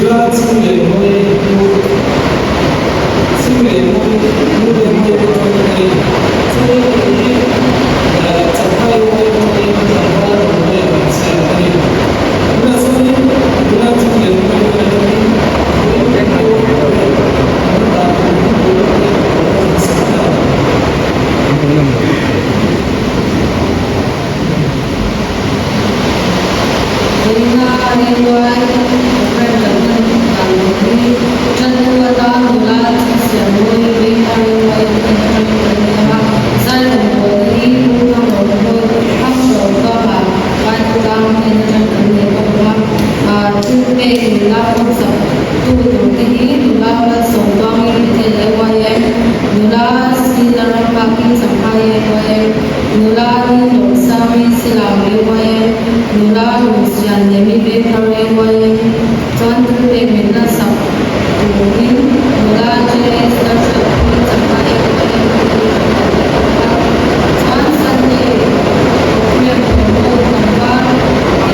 Nula Chhinglianmawii nu Chhinglianmawii nu leh hmai atangin a ni. Chumi hi Champhai Uai atangin tlangval Romawia hmeichhia a ni. Tunah chuanin nula Chhinglianmawii hnen atangin an dah tur hi tur a ni hmasa ta. Vawiina AY Programme kan hman dan tur hi Tantu atan nula thilsiam mawi Vengthar AY hnen atangin kan nei a, Zairawngbawl hi Pu Thangrawngbawl Thangrawngkapa Vaivutlang hnen atang kan nei bawk a, thilpek nula pawmsak tu tur te hi nula Malsawmtuangi Bethel AYM, nula Sina Ramnghaki Champhai AYM, Nula hi Lawmsami Silam AYM, nula Lungsian Nemi Vengthar AYM chuan thilpek min la sak turin nula JS Lalhriatpuii Chakma AYM hi kan la bawk a. Chuan Sunday Program Promote tlangval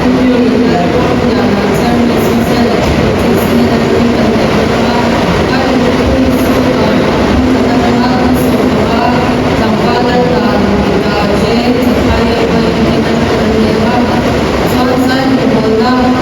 Andrew Lalruamliana Chairman Social Activities hnen atangin kan nei bawk a. A inthupui chu Hmun atanga kan sawm a. Tlangval Laldan Mita J. Chathai Airline hnen atang kan nei a, chuan zai rawngbawlna.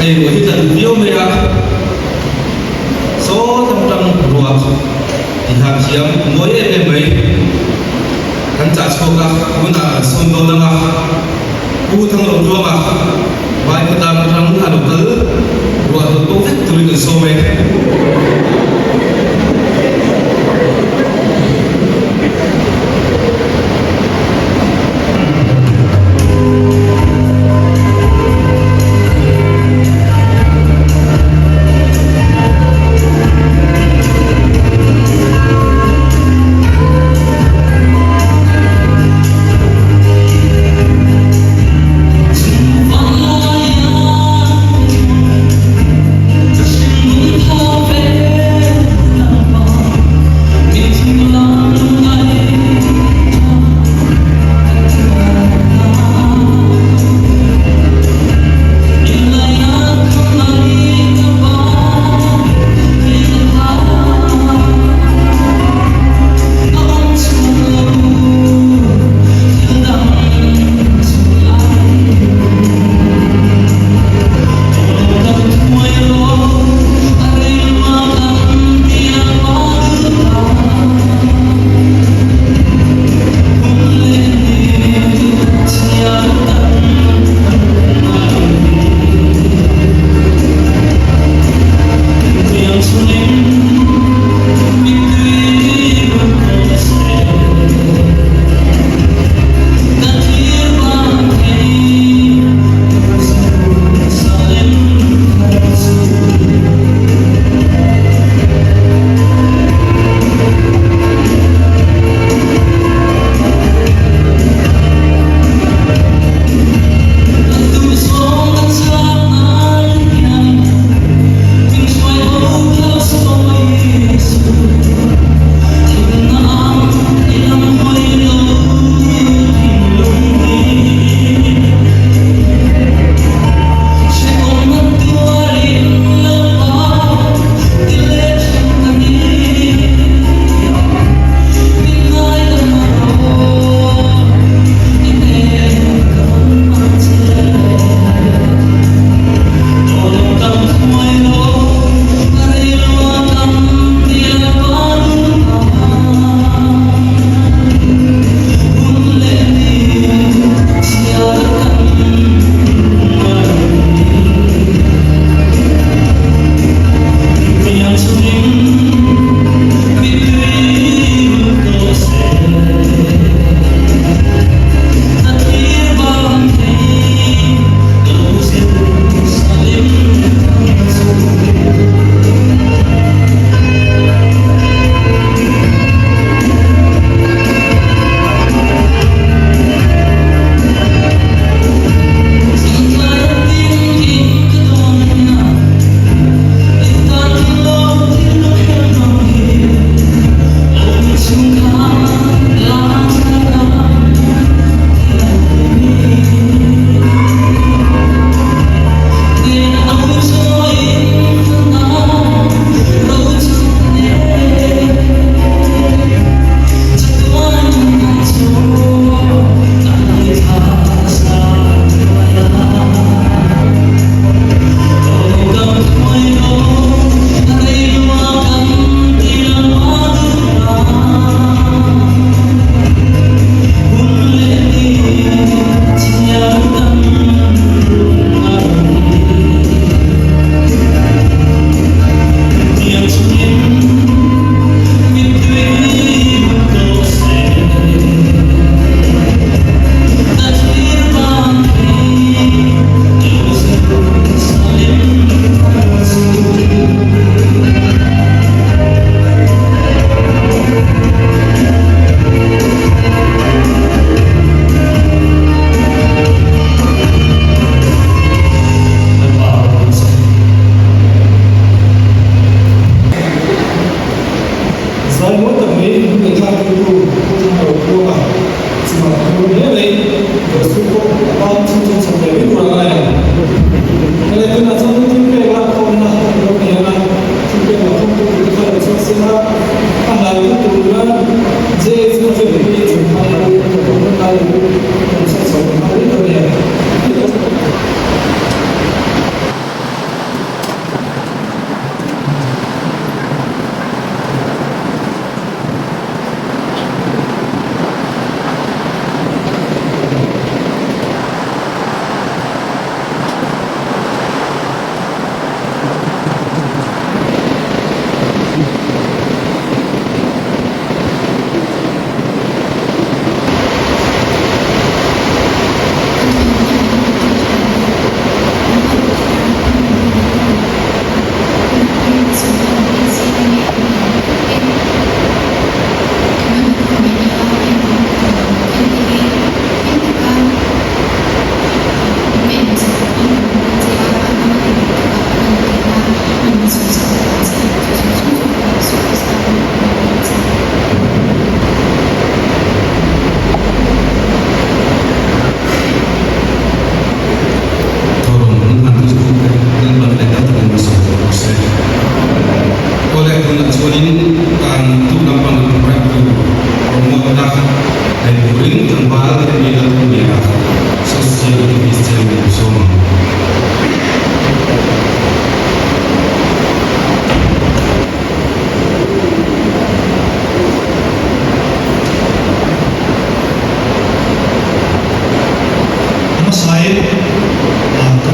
Hei ruah hi tla duh viau mai a, saw tam tang ruah tihah thiam mawi em em mai. Kan chah chhuak a, tunah kan sawn dawn ang a, Pu Thanglo Tluanga vai khawtlang atang a lo kal ruah dawt bo vek turin kan sawm e.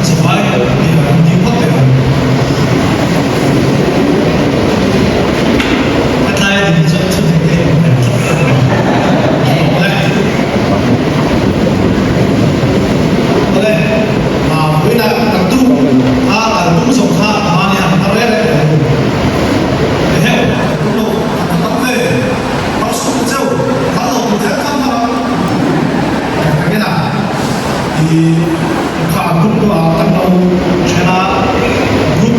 Zavai ding phawt teh ang. Hetlai a din chuan thu dik te in hmu tlat ang. Awle, vawiinah kan tum a kal tum zawng kha mahni han har reng reng teh ang u. Eheu, tum lo, kan tam ve, har suk ta cheu, kal lo tur kher khan har ang. Engin a? I kha group pawh ah kan lo then a, group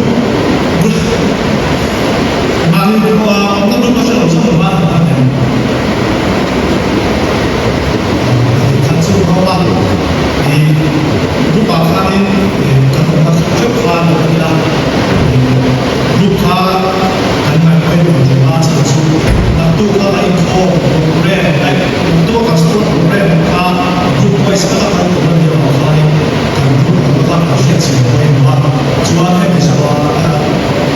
group mahni group a awmna group a hrelo zawk lo a kan en. Khat chu ka awm a, i group ah khanin kan awmna theuh khan lo ila, group kha kan ngaihpawimawh thin a chhan chu naktuk a inkhawm program naktuk a kan sport program kha Group wise taka kal tur a nih avang khanin kan group ang kha kan hriat chhin pawimawh a, chuan hemi zawha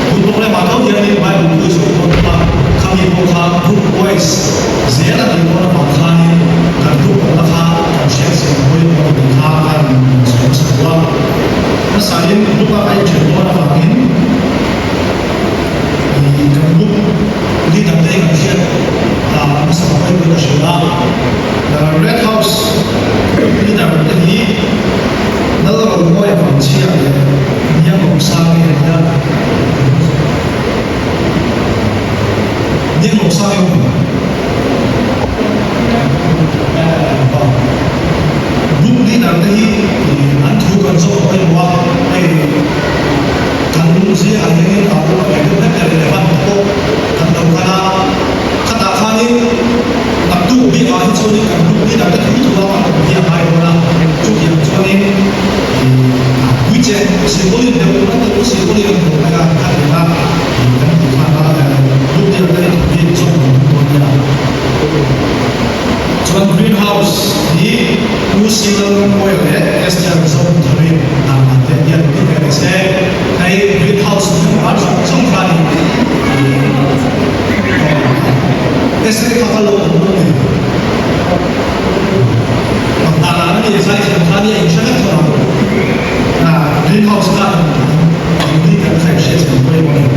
group programme ah tho hianin Bible quiz awm dawn bawk a, khami pawh kha group wise zel a nih dawn avang khanin kan group awmna kha kan hriat chhin pawimawh a ni tih kha ka rawn sawi hmasa duh a. Hmasain group a ka inthen dawn avangin ih kan group leader te hi kan hriat hmasa pawimawhin ka hria a. Red House leader te hi Lalromawi Vangchhia leh Nianglawmsangi a ni a. Nianglawmsangi awm Group leader te hi an thu kan zawk pawh emaw a, hei kan zingah hianin a awm a ve deuh hlek leh relevant te pawh kan lo kal a. Khatah khanin naktuk biakah hi chuanin kan group leader te thu thu a kan awm hi a ngai dawn a, chutiang chuanin puiche silpawlin deuh kan ti silpawlin an hmuh mai a kha ti a kan tih khan a group leader te hi thu hi zawm kan tum dawn nia. Chuan green house hi Pu Silalramawia leh Esther Zothari dan dan te hian ti ve ni se, hei green house member zawng zawng khanin Esther kha ka lo awm lo ni. Pakdana a ni zai thiam kha nia in hre vek tho ang. Green house khan an leader kha in hriat chhan pawimawh a ni.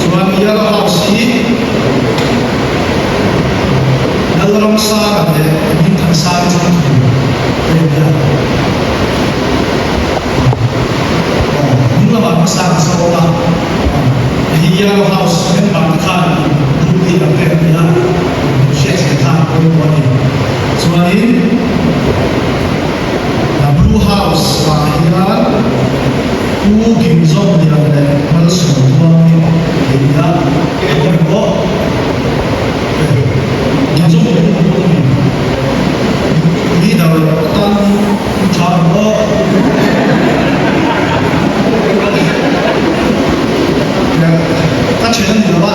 Chuan Yellow house hi Lalramsanga leh Hmingthansanga chuan thu a en nia. Hnung lamah hmasanga saw awm a, hei hi Yellow House member te khan group leader te an ni a, hriat chhan kha an pawimawh a ni. Chuanin Blue House ah hian Pu Ginzawmlian leh Malsawmtluangi an ni a, an awm pawh. Leader atan tha ang aw. Ka then a ni lo a,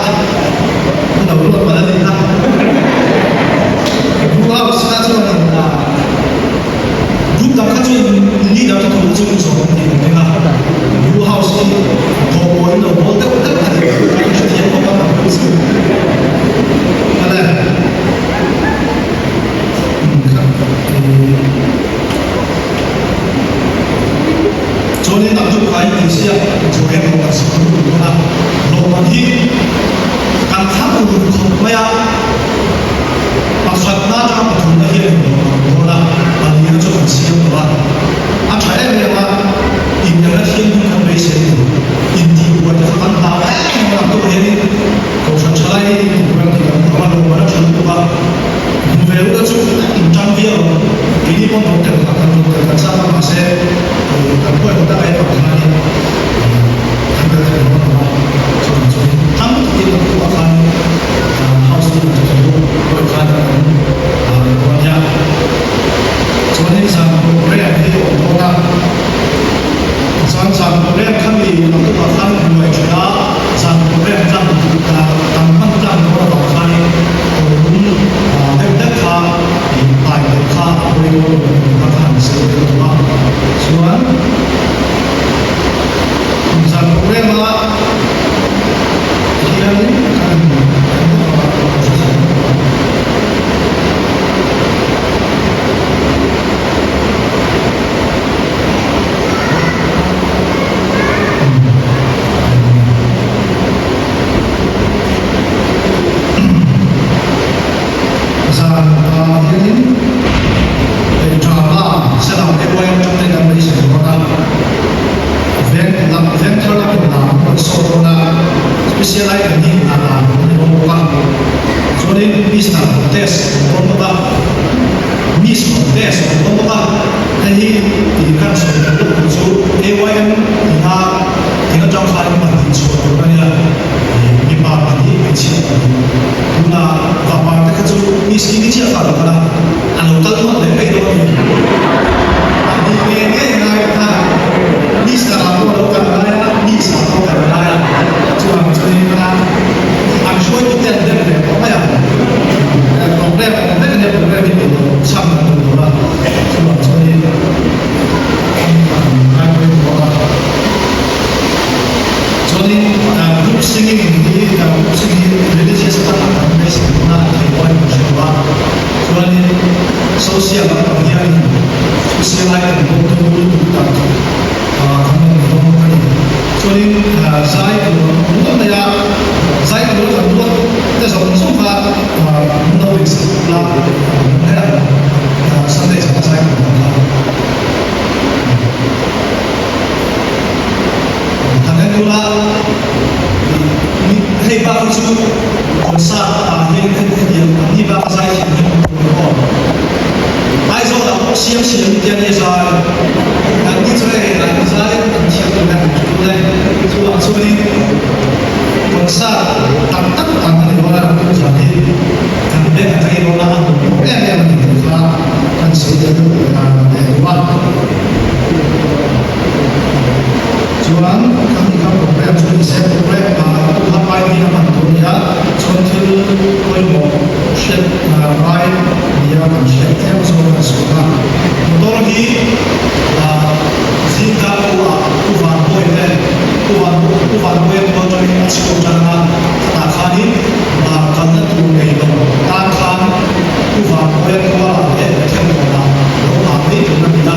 ka lo ruat palh a ni kha. Blue House kha chuan in group dang kha chuan leader te thu chu in zawm an tih ang reng a. Blue House hi thawhpawh in lo bawl deuh deuh a ni ka hrethiam khawp a. Awle. Chuanin a tuk kai tih chiah chu he rawng kan sak lut dawn a, lawmman hi kan thlang uluk khawp mai a, pakhatna atanga pathumna hian in lawmman dawn a, palina chu kan siam tawh a, a tha em em a, inelna thianghlim kan beisei tur intihbuai te kha kan hlau em em a, tunah hianin Kohhran thalai inbual tih kan hmu a, lawmman a tha lutuk a, hmu ve ula chu in tang viau ang. Keini pawn rawn tel kan rawn tel kan chak a, mahse kan huaihawt a ai vang khanin kan tel thei lo a, chuvang chuan tang takin kan tuah khanin house team te chu huai khan an rawn nia. Chuanin zan program hi a awm dawn a, chuan zan program khami lam tukah khan buai thin a, Zan program tlang kan hman tlang dawn avang khanin tawlung deuh deuh kha pai deuh kha a pawi dawn lo tih kha ka han sawi deuh duh a. Chuan zan program a hianin kan kan bawk a, ka hre thei bawk a. PCLI kan hi hna dan an ni dawn bawk a, chuanin Mister Contest an dawn bawk a, Miss Contest an dawn bawk a, hei hi tih kan sawi tel lawk tur chu AYM tina eng atang khain pahnih chhuah tur a nia, mipa pahnih hmeichhia pahnih tuna vapar te kha chu Miss hi ni chiah kha a lo kal a, a lo kal ngawt leh mai dawn a ni. Pahnih nge nge ngai kha Mister ah pawh a lo kal ngai a, Miss ah pawh a kal ngai a, chuvang chuanin an hruaitu te an dem ve tawh mai a, program an awm vek a nia, program hi duh loh chhan an duh lo a, chuvang chuanin an ngai pawimawh a. Chuanin group singing hi group singing hi religious atanga kan beisei dawn a, thei pawhin kan hre lo a, chuanin social lampang hianin social ai kan bawm dawn lutuk tak kan rawn dawn bawk a ni. Chuanin zai tur an awm nual mai a, zai tur kan ruat te zawng zawng kha an lo insak la mai a, Sunday zana zai tur ang kha. Han en ula, hei bak hi chu concert ah hian hetiang ang hi bak a zai thiam hi awm tur aw. Aizawl ah pawh siam siam in tiang hi a zai. An ni chu hei an zai an thiam tur hian an thu tul e. Chuvang chuanin concert tak tak ang a ni dawn a, tun zan hi kan beng a tlei dawn a, a hmuh pawh em em a ni tih kha kan sawi tel leh duh a. Chuan kan ni kha program chu ni se program ah tu kha pai hi a hman tur a ni a, chuan thil pawimawh hriat ngai nia kan hriat tlem zawk kan sawi a. Motor hi zingkar ku ah Pu Van Bawi te Pu Van Pu Van Bawi a tual tangin a chhuak tan a, khatah khanin kalna tur nei lo tan khan Pu Van Bawi a tual ah leh Bethel kawtah lo nghah mai tur a ni a.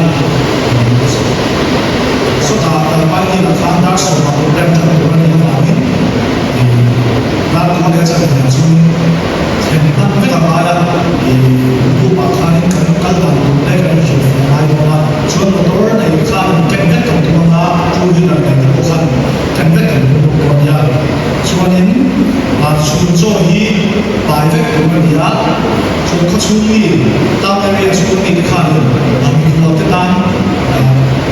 Sawtah kalpai hnenah khan dar sawmah program tan tur a nih avangin dar khaw leh a chanve chu thlen hman vek a ngai a, group ah khanin kan kal dan tur leh kan inhrilhfiah a ngai dawn a, chuan motor nei khan ken vek kan tum anga two wheeler nei te pawh khan ken vek kan tum bawk dawn nia. Chuanin chhun chaw hi pai vek tur a ni a, chuan khawchhung mi town area chhung mi te khanin an mikhual te tan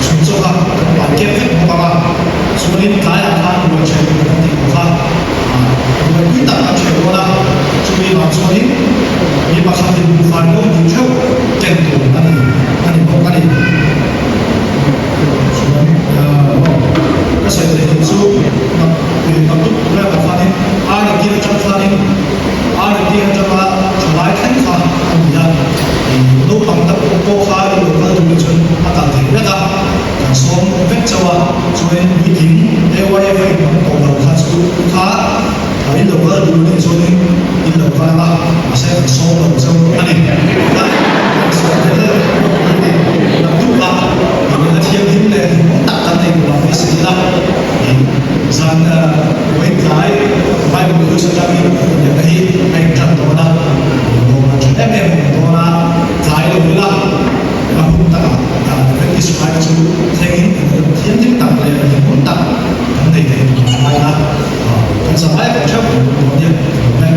Chhun chaw kha kan pai kep vek bawk ang a, chuanin tlaiah khan ruai ṭhen tur kan tih bawk a, ruai pui tak kan ṭhen dawn a, chumi vang chuanin mi pakhatin buhfai bawm hnih ṭheuh ken tur a ni a ni bawk a ni. Chuan ka sawi theih loh chu mak tuk tur vel ah khanin ar leh dil aṭang khanin ar leh dil aṭanga ṭhalai thleng kha a ni a. Naupang tak pawh kha i lo kal duh chuan a kal thei vek a, kan sawm vek chauh a, chuan puitling AYF a inhmang tawh lo kha chu kha in lo kal duh anih chuanin in lo kal ang a, mahse kan sawm lo chauh a ni. Kan sawm thei lo a ni. Naktuk ah a thianghlim leh hlimawm tak kan nei tur ang hi si ila, zan vawitlai Bible quiz atangin inbiakna hi a intan dawn a. Lawm an tha em em awm dawn a, tlai lo ila a hun takah Adventist hrai chu thlengin an awm thianghlim tak leh hlimawm tak kan nei thei tur a ngai a, kan zavai a kan theuh kan awm dawn nia ka lawm e.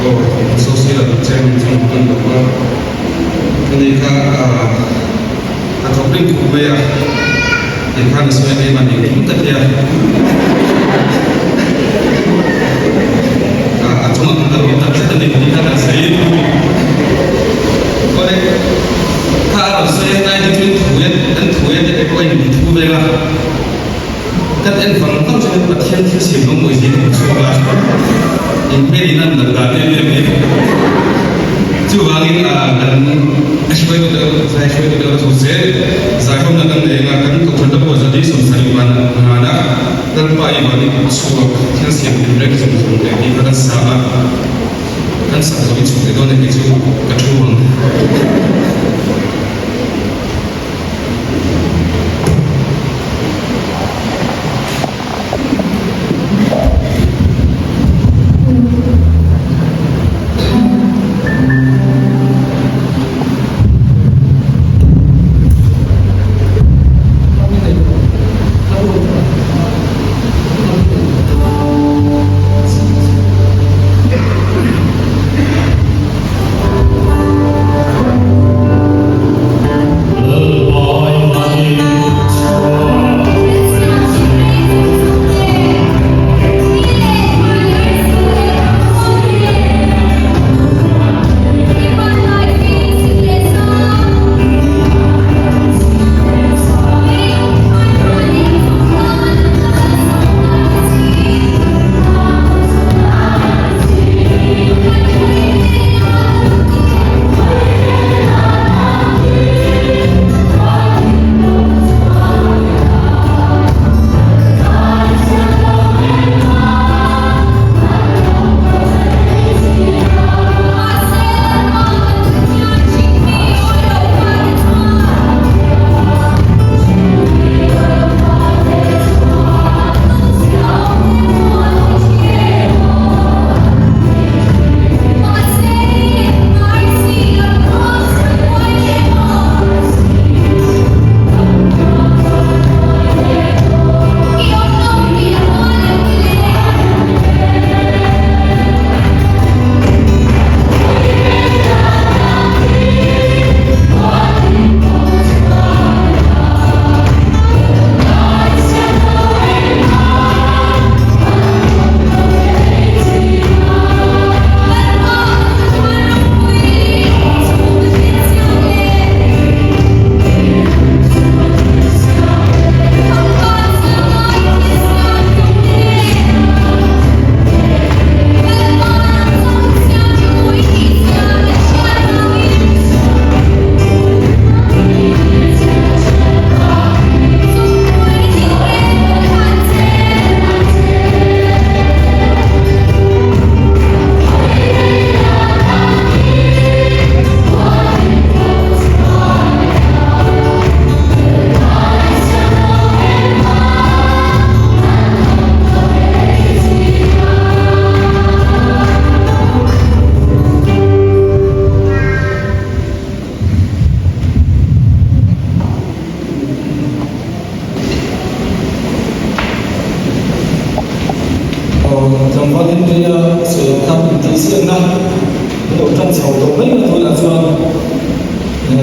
Aw, social chairman chu an lo a, ani kha ka thawk ring khawp mai a. Tikhan a sawi hlem a ni kim ta hian a chungah kan kal awm tak zet a ni tih kha kan sawi. Awle, kha a rawn sawi a tlai hi chuan thu e, kan thu e te pawh a inti thu vel a, kan en vang vang chuan Pathian thil siam lo mawi zia ka hmu chhuak a, inhmel in an dal dan em em mai. Chuvangin kan hruaitu deuh, zai hruaitu deuh a chu zel zaihawmna kan nei anga kan kohhran te pawh zali 70 van ngana Lalpa i van i kut chhuak thil siam hlim reng zawng zawng leh tih kha kan sa a, kan sak zawh i chhuk leh dawn e tih chu ka thu ang.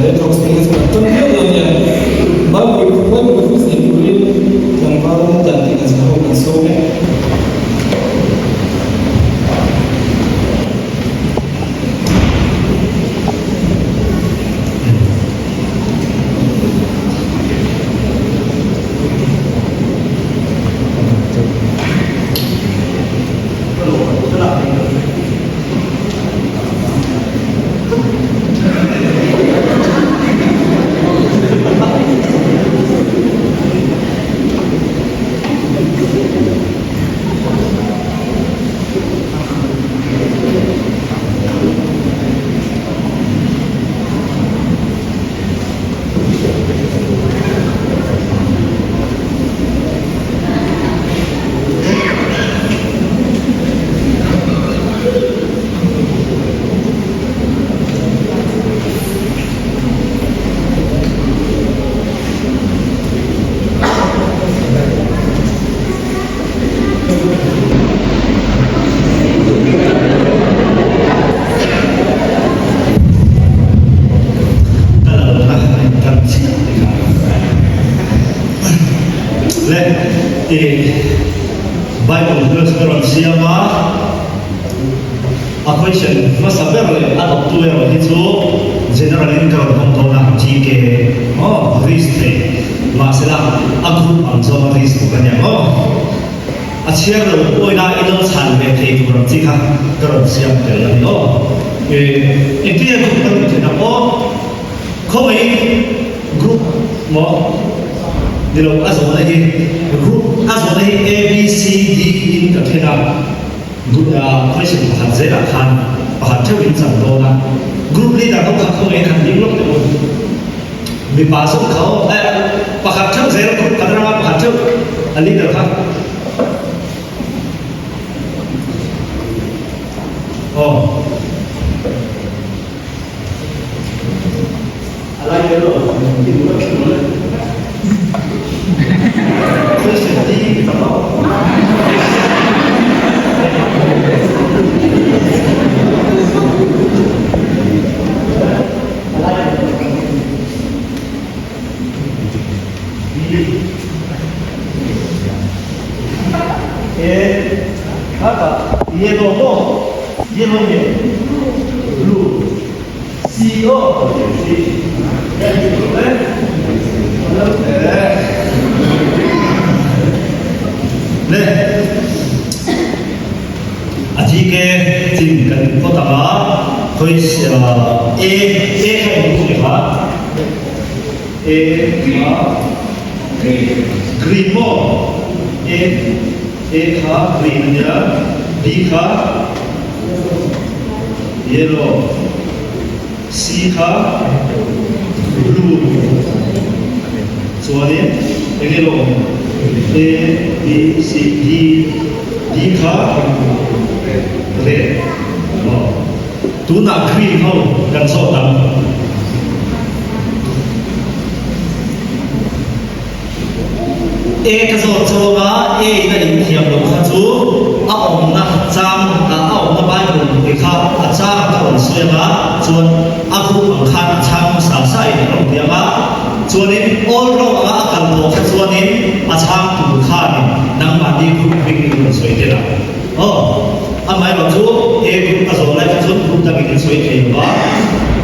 Red Hawks te hi chu kan ṭang viau dawn nia. Bible Bible quiz nei turin tlangval dan tih kan ho kan sawm e. Ka lalna kan chiah ti kha. Le i Bible verse ka rawn siam a, a question hmasa ber leh a dawptu erawh hi chu general in ka rawn hawng dawn a, GK maw risk thei mahsela a group ang zawng a risk tur a nia maw. A chhiar lo pawina i lo chhan ve thei tur ang chi kha ka rawn siam tel a ni aw. Engtin nge group ka rawn then ang aw? Khawngaihin group maw ni lo a zawhna hi group a zawhna hi A B C D in ka then a group question pakhat zelah khan pakhat theuh in chang dawn a group leader ho kha khawngaihin han ding lawk teh u mipa zawk kha aw eh pakhat theuh zel group khat atanga pakhat theuh a leader kha aw. Le a GK chin kan phawt ang a khawi A A kha eng chu ni kha A kha green maw A A kha green a nia B kha yellow C kha blue chuanin eng nge lawm A B C D D kha red aw tunah green ho kan zawt ang. A ka zawt chawng a, A in a inthiam loh kha chu a awmna chang a awmna Bible te kha a chang a ka rawn sawi ang a, chuan a group ang khan a chang hmasa sa in a rawn ti ang a, chuanin all round anga a kal tawh kha chuanin a chang tur khanin nangmahni group hming in rawn sawi tel ang. Aw, amaherawh chu A group a zawh lai kha chuan group dangin an sawi thei lo va,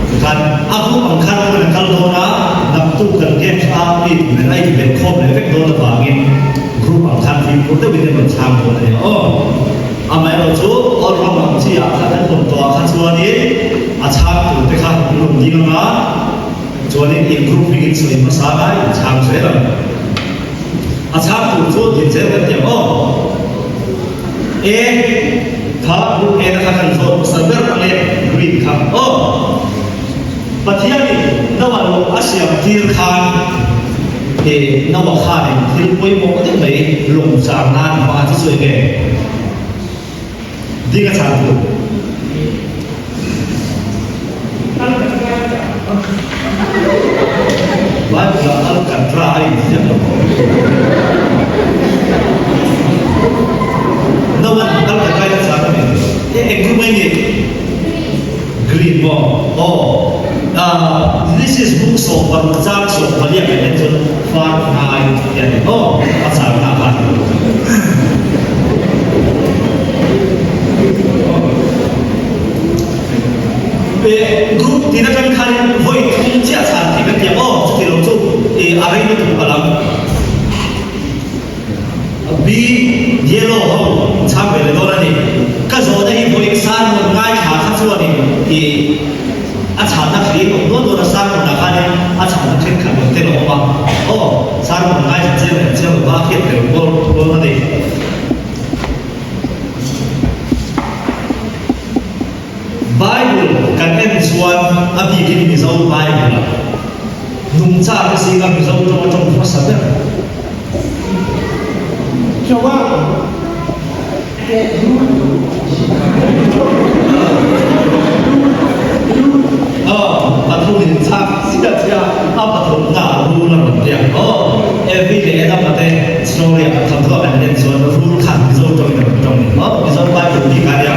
tikhan a group ang khan hmun a kal dawn a, naktuk kan games a mi tur nen a inbelh khawm leh vek dawn avangin group ang khan fimkhur deuhin an rawn chhang dawn a nia aw. Amaherawh chu all round ang chi ah khan an rawn tawh ah kha chuanin a chhang tur te kha an rawn ding ang a, chuanin in group hmingin sawi hmasa a in chhang zel ang. A chhang tur chu din zel kan ti ang aw. E kha group E na kha kan zawt hmasa ber ang e green kha aw. Pathianin Noah lo a siam tir khan e Noah khanin thil pawimawh deuh mai lawng char nan hma chu chu enge ding a chhang tur. Bible ah Alcantara a inziak lo maw? No an Alcantara in a chang a ni. E eng group mai ni? Green maw? Aw. Genesis bung 16 chang 14 kan en chuan far ngai tih a ni maw? A changna kha a ni. Group tin atang khanin vawi thum chiah chhan thei kan ti ang aw, chuti lo chu a rei lutuk palh ang. B, Yellow ho chhang ve leh dawn a ni. Ka zawhna hi vawi sermon ngaithla kha chuanin i a chhanna thli awm dawn dawn a, sermon ah khanin a chhanna thenkhat rawn tel a awm a. Aw, sermon ngaithla chiang leh chiang lova a hriat tel dawn dawn a ni. Bible kan en chuan a bikin Mizo Bible ah nungcha te zinga Mizo tawng a tawng hmasa ber. Aw, pathum in chak chiah chiah a pathum na rul a rawn tiang aw. Evi leh Adama te story ah thawmhnaw kan en chuan rul khan Mizo tawngin a rawn tawng ni maw? Mizo Bible bik a nia.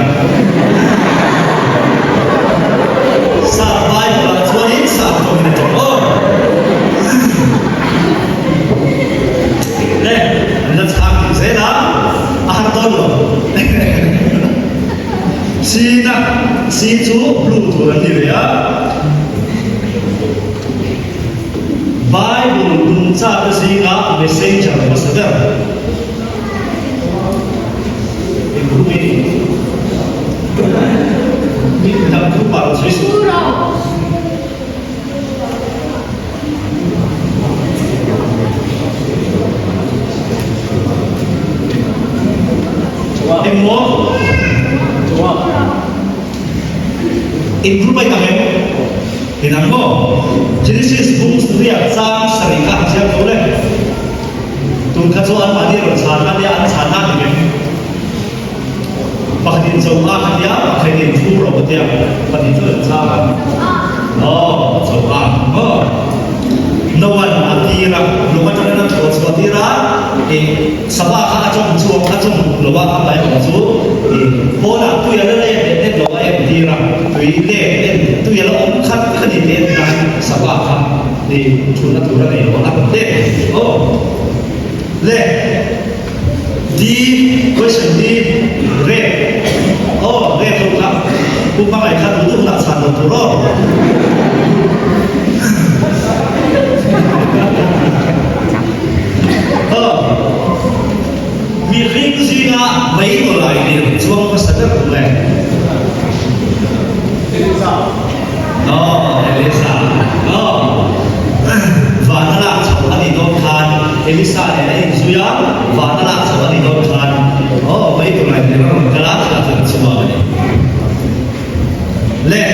Sap Bible ah chuanin sap tawngin a tawng aw. Le, an la chhang ding zel a, a har dawn lo. Sina, si chu blue tur an ni ve a. Bible nungcha te zinga messenger hmasa ber eng ru nge ni? Mi dang thu par sawi suh. Engmaw? In group a inang em? Inang maw? Genesis bung riak chang sarih kha han ziak tho le. Tun kha chu anmahni rawn chhan a nia, an chhan a ni em? Pakhatin cho a ka tia, pakhatin thu ro ka tia, pahnih chu an chhang a. Aw, cho a maw? Noan a tir a, lung atangin a thaw chhuah tir a, ih sava kha a chawm chhuak, a chawm lo a, amaherawh chu ih pawnah tui a la let leh let lo a en tir a, tui let en, tui a la awm khat kha ni tih en nan sava kha ih thutna tur a nei lo a, a rawn let. Aw, le. D question hi red aw red ho kha pu hmangaih kha duh duh hunah chhan lo tur aw. Aw mihring zinga mei tawlai lir chuang hmasa ber tum e. Aw Elisa aw vana lak chho a nih dawn khan Elisa nen a inzui a, vana lak chho a nih dawn khan aw mei tur laih nen a rawn kal a, thla chu an chhuak a ni. Le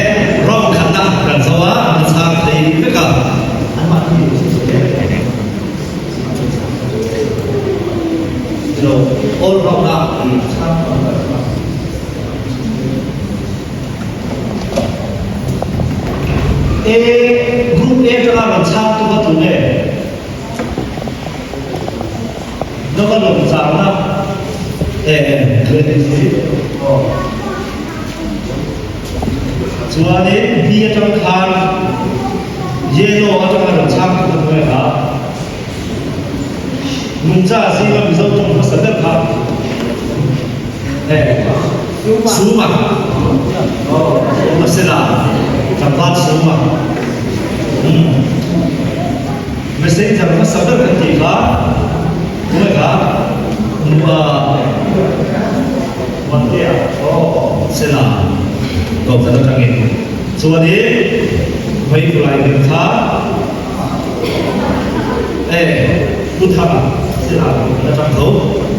round khatna kan zo a, an chhang thei vek a, anmahni chu chu e. Lo all round a chhang A group A atanga rawn chhang tu kha tu nge? Nova lawm changna e 23 aw. Chuanin B atang khan yellow atanga rawn chhang tu kha tu nge kha? Nungcha zinga Mizo tawng hmasa ber kha e Suma aw Suma Sela tlangval Suma umm Messenger hmasa ber kan tih kha tunge kha Muantea aw Sela Kohhran atangin chuanin Hmeikulai ber kha E, Pu Thanga, Sila kan atang tho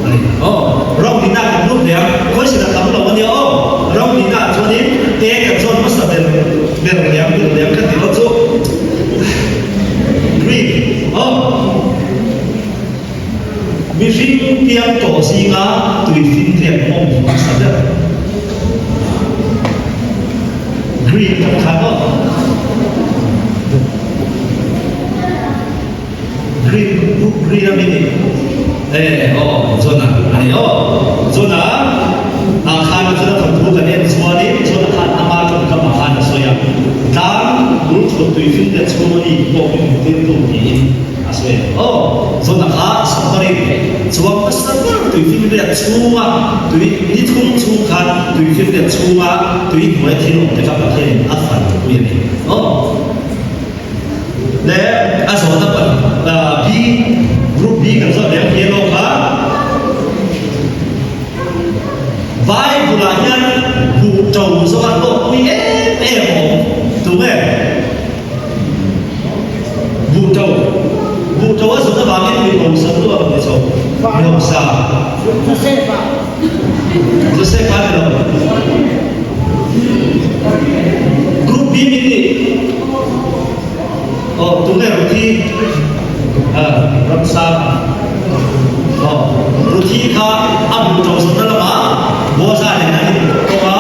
a ni. Aw, ram nihna kan lut leh a, khawi sila tam lo a nia aw. Ram nihna chuanin e kan zawn hmasa ber ber leh ang ber leh ang ka ti lo chu. Green, aw. Mihring piang tawh zinga tui finriat awm hmasa ber. Green kan khan aw. Green book green a mi ni. E aw Jona a ni aw. Jona ah khan Jona thawnthu kan en chuanin Jona khan ama tawngkam ah khan a sawi a. Tlang. bul thut tuifinriat chhung a ni pawh min hmu tirtu tiin a sawi a ni. Aw, Jona kha submarine chuang hmasa ber tuifinriat chhunga tui ni thum chhung khan tuifinriat chhunga tui hnuai thil awm te kha Pathianin a fan pui a ni. Aw. Le a zawhna B, Group B kan zawh leh ang yellow kha Bible ah hian buh to zawk a hlawkpui em em a awm tunge? Buh to buh to a zawt avangin mi hausa chu a rawn ni chho mi hausa Josefa Josefa ni lo Group B min nih Aw tunge Ruthi Ramsa aw Ruthi kha a buh to zawtna lamah Boaza nen an in tawk a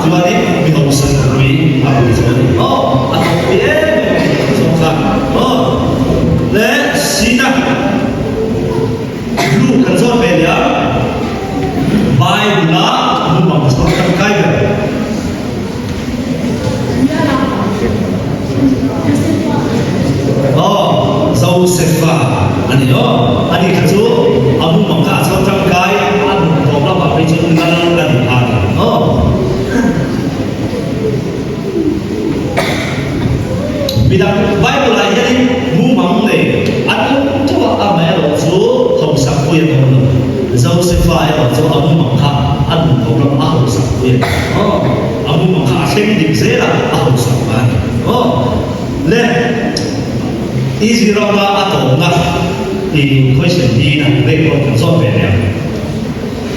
chuanin mi hausa nupui a pui chu a ni aw a thawk pui em em a ni zawk kha aw le Sina Blue kan zawt ve leh a Bible-a mumang chhawr tangkai ber. Aw, Josefa a ni aw. Ani kha chu a mumang kha a chho tangkai, a nun tawp lamah phei chuan lal a ni pha ni aw. Midang Bible-ah hianin mumang nei an awm teuh a, amaherawh chu hausak pui an awm lo. Josefa erawh chu a mumang kha a nun tawp lamah a hausak pui a ni aw. A mumang kha a thleng dik zel a, a hausak a ni aw. Le Easy Round-a a tawpna i question hi a rate pawh kan zawt ve leh ang.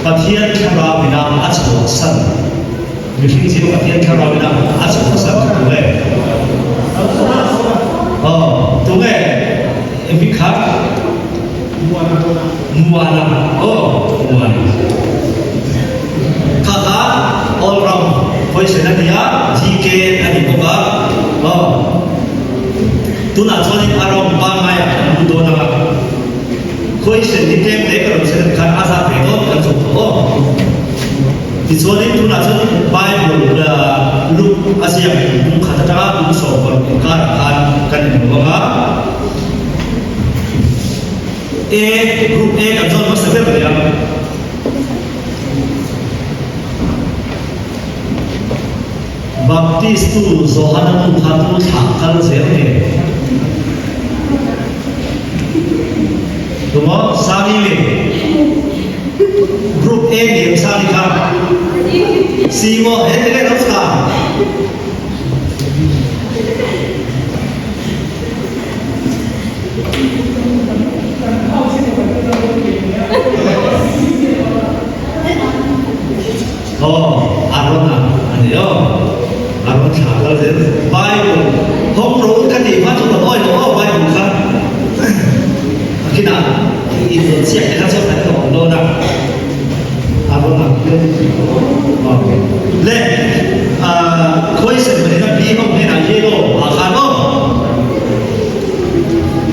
Pathian thlarau ina a chhuahsan. Mihring chu Pathian thlarau ina a chhuahsan kha tunge? Aw, tunge? Mi kha? Muana. Aw, Muana. Kha kha all round question a ni a, GK a ni bawk a. Aw, tunah chuanin a round pangaiah kan lut dawn ang a. Question hi tlem te ka rawn sawi khan a zat ve dawn kan zawh tawh aw. Tichuanin tunah chuan Bible luk a ziak kum khat atanga kum 60 inkarah khan kan inhmu ang a. A, Group A kan zawn hmasa ber leh ang. Baptist tu Johana nu kha tu thlah kal zel nge? Tumaw Sangi nge? Group A ni ang Sangi kha? C maw? He tinge lo chha? Aw, Arona a ni aw. Aron thla kal zel. Bible hawng rawh u ka tih hma chu ka awi lo aw Bible kha. A kinah i rawn chiak te kha chuan kan la awm dawn a. Arona aw. Le khawi sen pahnih na bi ho hnenah yellow ah khan aw.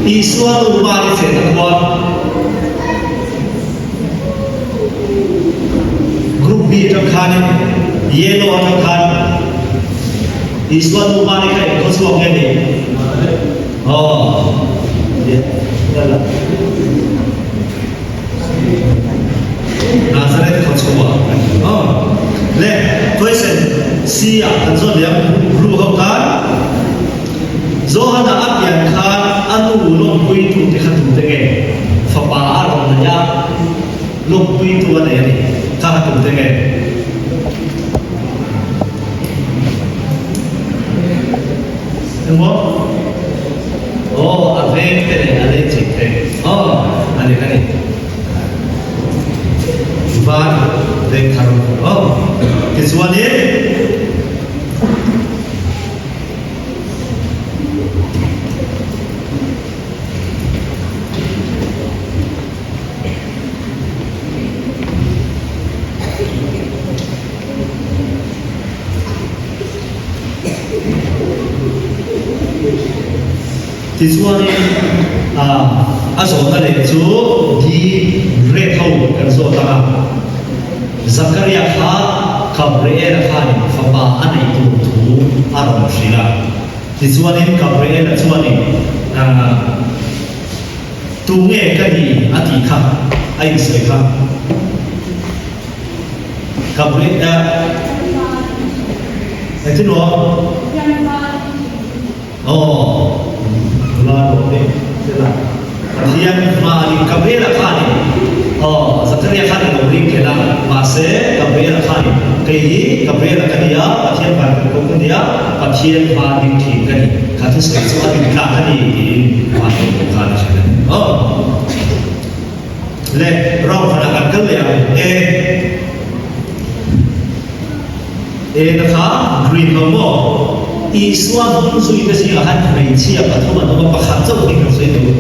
Isua nu Mari chenna khua. Group B atang khanin Yellow atang khan Isua nu hmani kha eng khaw chhuak nge ni? Aw, yalla. Nazareth khaw chhuak. Aw, le question C ah kan zawt leh ang blue ho khan Johana a pian khan a nu lawmpuitu te kha tute nge? Fapa a rawn nei a, lawmpuitu a nei a ni. Kha kha tute nge? Engmaw? Aw, a veng te leh a lei chik te. Aw, a ni ka ni. Var veng thar. Aw, tichuanin. Tichuanin a zawhna leh chu di red ho kan zawt ang a. Zakaria kha Gabriela khanin fapa a neih tur thu a rawn hrilh a. Tichuanin Gabriela chuanin, Tu nge ka ni? a tih kha a insawi kha. Gabriela, Engtin maw? Aw, nula dawh te sela Pathian hmain Gabriela khanin aw Zakaria khan a lo ring khelh a, mahse Gabriela khanin kei hi Gabriela ka ni a, Pathian van kan ko ka ni a, Pathian hma ding thin ka ni, kha thusawi chu a rin tlak a ni tiin van ko ko khan a hrilh a ni. Aw le round khatah kan kal leh ang e. Ena kha green lo maw? Isua hnung zuite zingah khan hmeichhia pathum an awm a, pakhat chauh hi kan sawi duh.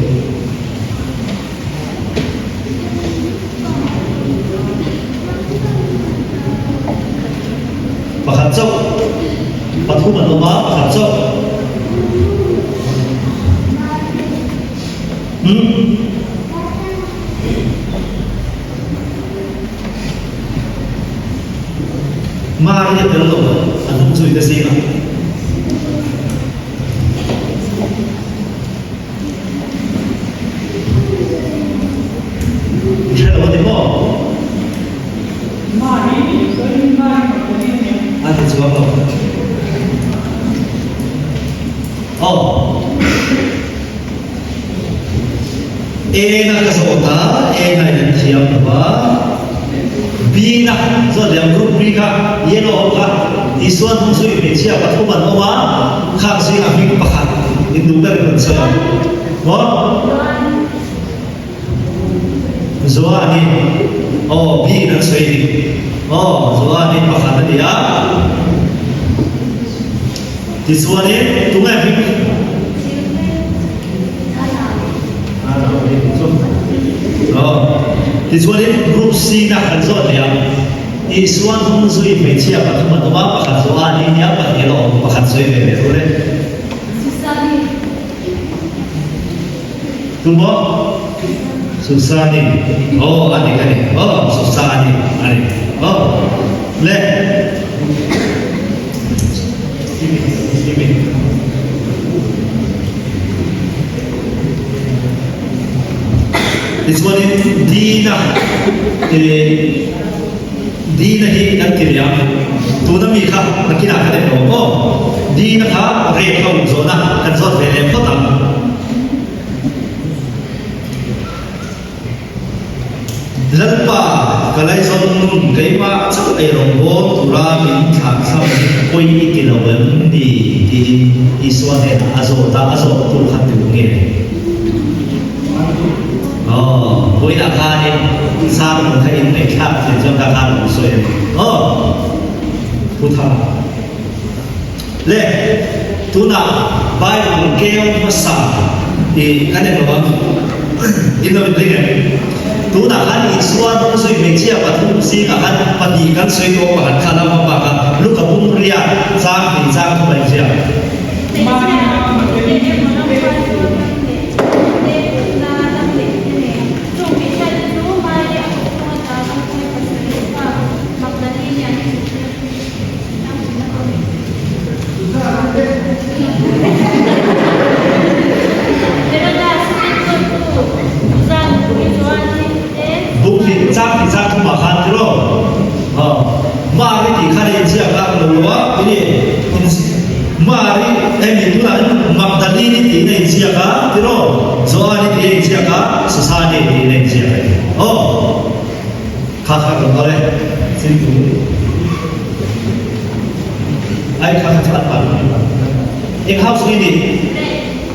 Pakhat chauh, pathum an awm a, pakhat chauh. Hmm? Mari a tel lo a hnung zui te zingah. I hre lo a ni maw? A ti chuang lo. Aw. A na ka zawt a, A na in an thiam lo a, B na zawt leh ang group B kha yellow ho kha Isua hnung zui hmeichhia pathum an awm a, khang zingah hming pakhat in duh ber in rawn sawi ang maw? Joani aw B in an sawi ni aw Joani pakhat a ni a. Tichuanin, tunge hming? Tichuanin, Group C na kan zawt leh ang. Isua hnung zui hmeichhia pathum an awm a, pakhat zawh a ni nia, pahnih a awm, pakhat sawi ve leh tur e. Tumaw? Susani. Aw, a dik a ni. Aw, Susani a ni. Aw, le. Tichuanin Dina eh Dina hi kan ti leh a, tuna mi kha nakinah ka en lo aw. Dina kha rek ho zawhna kan zawt ve leh phawt ang. Lalpa, ka laizawn nun keimah chauh ei rawngbawl tura min thlahthlam hi pawi i ti lo em ni? tiin Isua hnenah a zawt a, a zawttu kha tu nge? Aw, vawiinah khanin sermon kha in ngaihthlak thin chuan ka khan lo sawi a ni. Aw, thu thar. Le, tunah Bible keu hmasa i kan en lo ang. In lo inring em? Tunah khan Isua hnung zui hmeichhia pathum zingah khan pahnih kan sawi tawh pakhat kha a lo hma bak a, Luka pum riak chang hnih chang thum a inziak. Buk hi chang ti chang thumah khan tiraw Mari tih khan a inziak a lo lo a ini Mari hemi tunah hian Magdalene tiin a inziak a tiraw Joani tih a inziak a Susani tiin a inziak a ni aw. Kha kha ka kal e, Chingtu. Ai kha kha chu an pan mai lo. Eng house nge ni?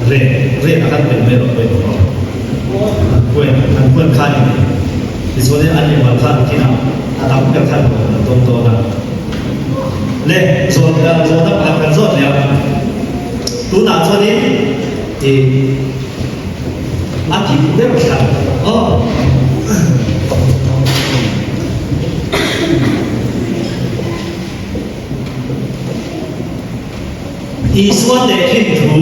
Re, re a kan pel mai lo pawih lo. An kuen, an kuen kha ni. Tichuan an inmal kha an kin a, a tam ber khan lo an dawng dawn a. Le, zawt, zawhna pakhat kan zawt leh a. Tunah chuanin, i. A ti ber thlan aw. Isua tehkhin thu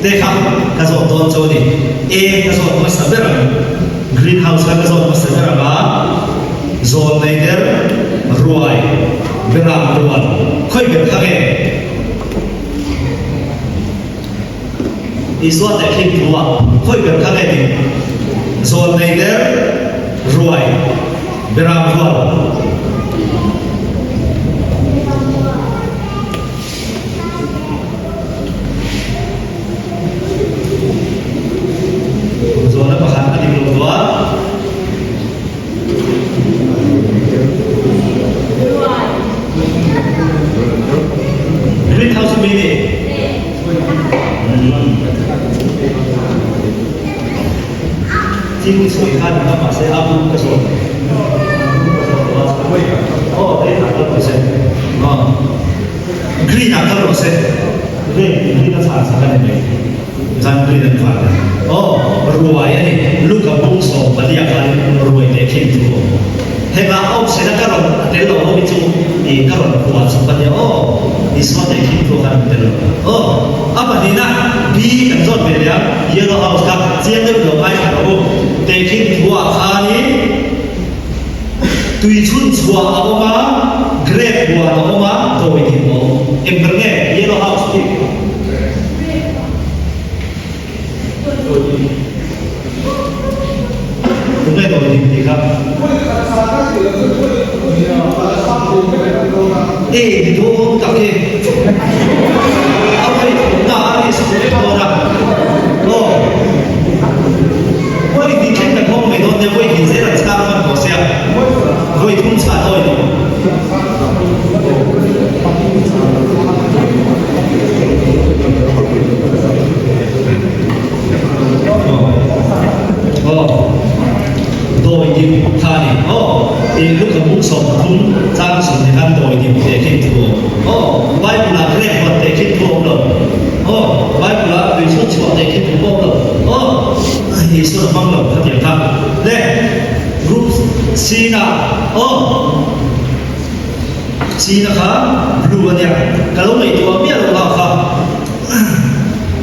te kha ka zawt dawn chu a ni. E ka zawt hmasa ber ang. Green house kha ka zawt hmasa ber ang a. Zawn nei der ruai berang rual khawi ber kha nge? Isua tehkhin thu a khawi ber kha nge dik? Zawlnei der ruai beram rual. Zawhna pakhat a dik lo tawh a. Green house mi ni. Thil sawi khan ka mahse a bum ka zawt. Oh, green ah kal rawh se. Oh. Green ah kal rawh se. Green, green a chhan sak a ni mai. Zan green an phal. Oh, ruai a ni. Luka bung 14 ah khan ruai teh khin thu a awm. Hengah a awmsena ka rawn a tel lo ho hi chu i ka rawn phuah chawp a nia aw. Isua teh khin thu khan an tel lo. Aw, a pahnihna B kan zawt ve leh a, Yellow House kha chiang deuh lo ngaithla rawh u. Teh khin thuah khanin tui chhun chhuah a awm a, grape huan a awm a, dawi dim a awm. Eng ber nge Yellow House tih? Tunge dawi dim tih kha? E ni dawn tak e. A vawi thumna a risk leh dawn a. Aw. Vawi hnih thleng kan hawng mai dawn nia, vawi hnih zel an chhang hman tawh sia. Vawi thum chhah dawi lo. Aw. Dawi dim kha a ni. Aw. I Luka buk 30 chang 20 khan dawi dim teh khin thu a awm. Aw. Bible ah grep huat teh khin thu a awm lo. Aw. Bible ah tui chhut chhuah teh khin thu pawh a awm lo. Aw. Isua a hmang lo khatiang kha. Le. Group C na. Aw. C na kha blue a nia. Ka lo ngaihtuah miah lo kha kha.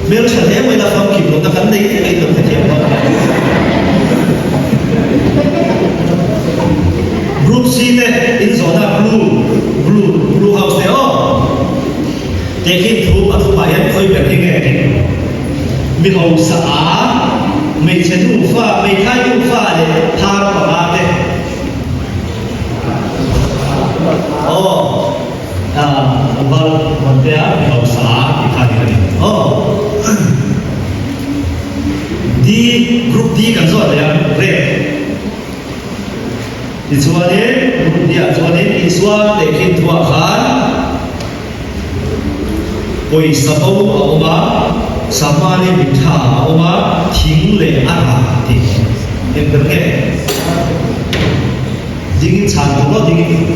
Hmeltha hle mai la famkim lohna kan nei vek in lo hrethiam hlawm hle. Group C te in zawhna blue blue blue house te aw. Tehkhin thu a thupah hian khawi ber hi nge dik? Mi hausa a hmeichhe nufa hmeithai nufa leh phar panga te. Aw. Val Vawntea mi hausa a tih kha dik a ni. Aw. D, Group D kan zawt leh a, Red. Tichuanin Group D ah chuanin Isua tehkhin thuah khan pawisa bo a awm a, Samari mitha a awm a, thing leh a rah tih eng ber nge? Dingin chhan tur lo dingin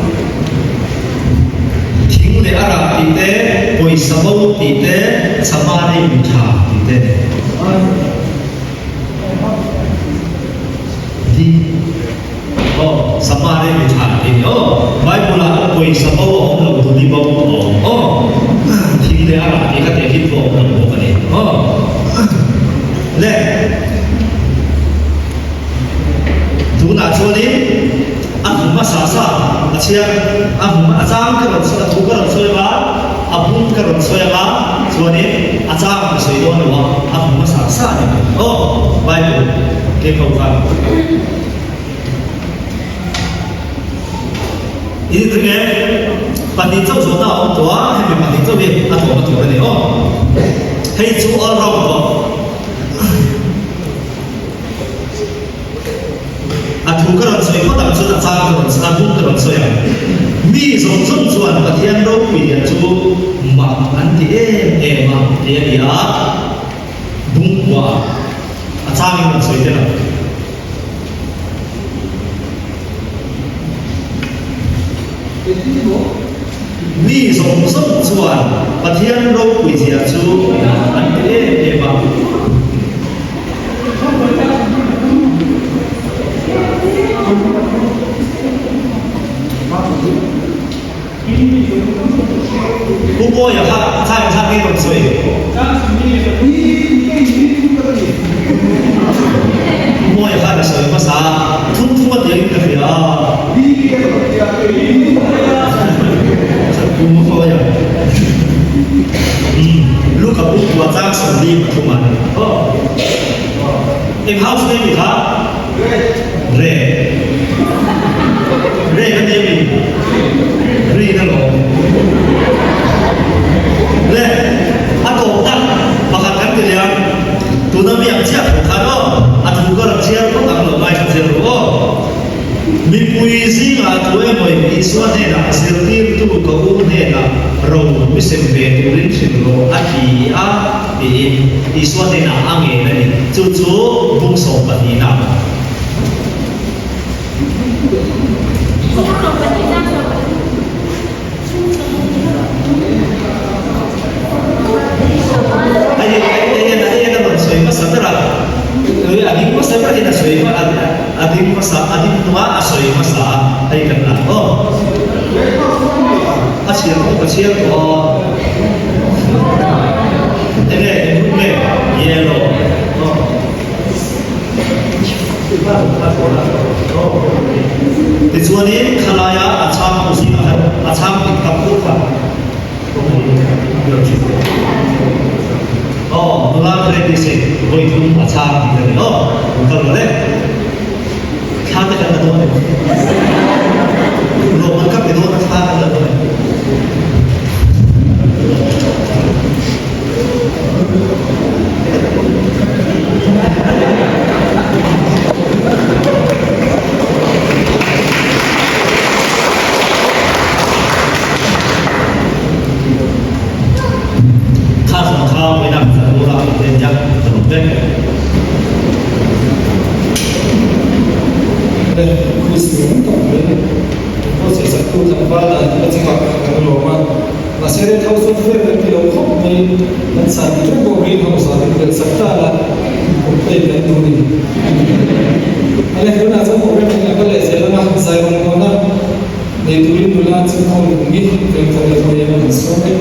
thing leh a rah tih te, pawisa bo tih te, Samari mi tha tih te. Ding aw Samari mi tha tih ni aw. Bible ah pawisa bo a awm lo tuli bo a awm aw. Thing leh a rah tih kha tehkhin pawh a awm lo bawk a ni aw. Le. Tunah chuanin a hmu hmasa sa a chhiar, a hmu a chang ka rawn sawi, a thu ka rawn sawi anga, a bung ka rawn sawi anga, chuanin a chang ka sawi dawn lo a, a hmu hmasa sa a ni mai. Aw, Bible ke kho khan. I ring em? Pahnih chauh zawhna a awm tawh a, hemi pahnih chauh hi a tlawm a tur a ni aw. Hei chu all round tawh. A thu ka rawn sawi phawt ang chuan a chang ka rawn a bung ka rawn sawi ang. Mi zawng zawng chuan Pathian ropui lian chu mak an ti em em a ti a ni a, bung kua a changin rawn sawi tel ang. Mi zawng zawng chuan Pathian ropui zia chu mak an ti em em a. Pu Bawia kha chai kha nge rawn sawi? Pu Bawia khan a sawi hmasa a, thum thum a tiangin ka hria a. Pu Bawia. Luka bu kua chang 43 a ni. Eng house nge mi kha? Red. Red a nia mi? Green alawm. Le, a tawpna pakhat kan ti leh ang. Tuna mi ang chiah tho khan aw, a thu ka rawn chhiar phawt ang lo ngaithla zel rawh aw. Mipui zingah thu emaw Isua hnenah zirtirtu ka u hnenah ro mi sem ve turin hrilh rawh a ti a tiin Isua hnenah a ngen a ni. Chu chu bung sawmpahnihna. Hei hei hei a rawn sawi hmasa ber a, a ding hmasa ber hian a sawi a ding hmasa a ding hnungah a sawi hmasa a, hei kan la aw. A chhiar pawh ka chhiar tawh aw. Enge eng hun nge yellow aw. Tichuanin khalaia a chhang ho zingah khan a chhang dik tak pawh kha aw nula Gladys i vawi thum a chhang tih ka ni aw kal rawh le thla te kan la dawn em lawmman ka pe dawn a thla kan la dawn em. Kha zawng kha vawinak kan rual ah kan nia ka lawm vek. Le Chris ni tak mai pawh sawisaktu tlangval dan hi ka chungah kan lawm a. Mahse Red House chuan fair kan ti lo khawp mai, kan san ti teuh pawh Green House ah min belh sak ta la, complain kan duh ni. Ale tunah chuan program hi a kal leh zel ang a, zai rawngbawlna nei turin nula chu khawm kum hi vengthar leh hawi emaw kan sawm e.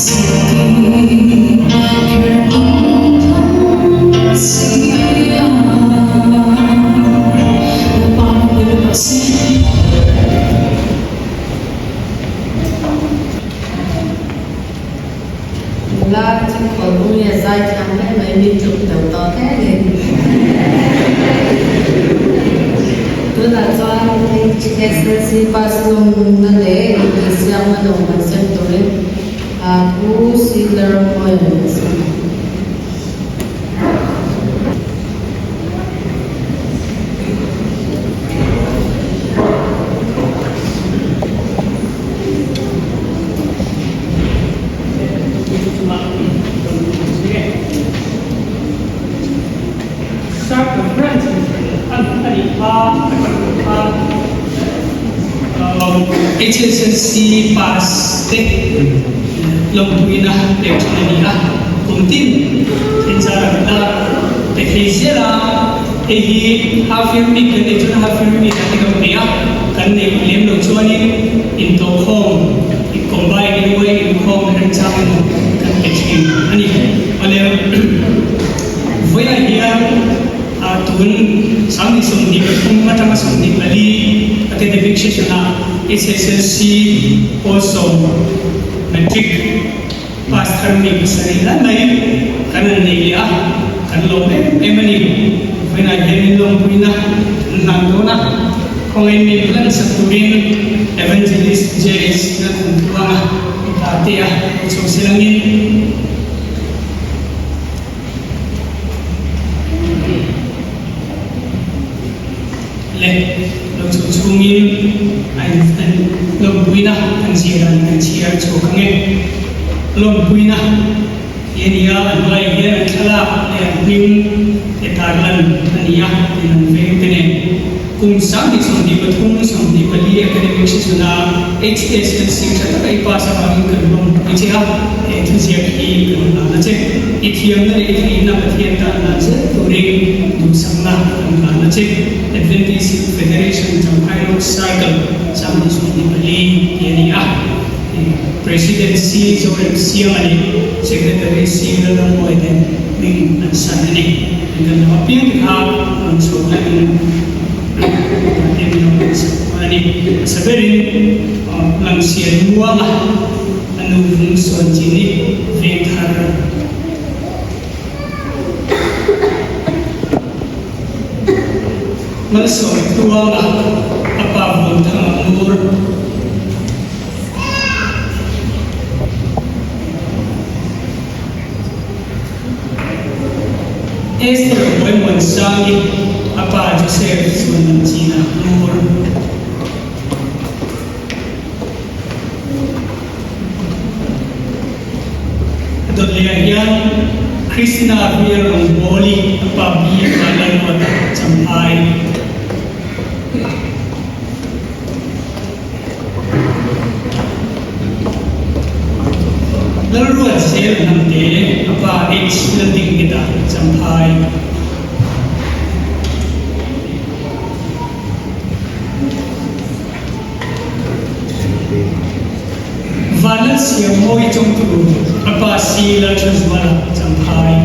Nula chu khawl nge zai thiam hle mai mi tluk deuh tawh hle a ni. Tunah chuan HSLC pass lawmna leh intihsiakna lawmman sem turin Pu Silar Oil a sem ang. HSLC pass te lawmpuina pek thin a ni a, kum tin thinzar an la pe thei zel a, hei hi half year week kan neih chuan half year week ah te kan pe a, kan neih lem loh chuanin intawhkhawm combine in uai inkhawm remchang emaw kan pe thin a ni. Awle vawiah hian tun 2023 atanga 24 academic session-ah HSLC pawl matric pass thar mi pasarih lai mai kan han nei leh a, kan lawm em em a ni. Vawiinah hian min lawmpuina kan hlan dawn a, khawngaih min hlan sak turin Evangelist JS Lalthantluanga mipa te a chho silangin, Le lo chho chhungin a in an lawmpuina an zir dan kan chhiar chhuak ang e. Lawmpuina hi a ni a, an hnuaiah hian an thlalak leh an hming te tarlan a ni a, tin an veng te nen. Kum 2023 24 academic session-a HSLC tha taka i pass avangin kan lawmpui che a, he thuziak hi kan hlan a che. I thiamna leh i theihna Pathian tan hlan zel turin duhsakna kan hlan a che. Adventist Youth Federation Champhai Road Circle 2024 tih a ni a, President C Zorem Siama leh Secretary C Lalrambuai te hming an san a ni. Kan lo apiang te kha rawn chhuak la in te min lo rawn sak dawn a ni. Hmasa berin Langsian muanga a nu vung sawn chin i veng thar. Malsawm tluanga a pa vun thang a mur. Esther Bawimuansangi a pa Joseph chuan an chin a mur. A dawt lehah hian Krishna hmel rawngbawli a pa bi a Lalruata Champhai. Lalruat zel hnamte a pa H Laldingngheta Champhai. Vanlal Siammawi Chawngtu a pa Si Lalthazuala Champhai.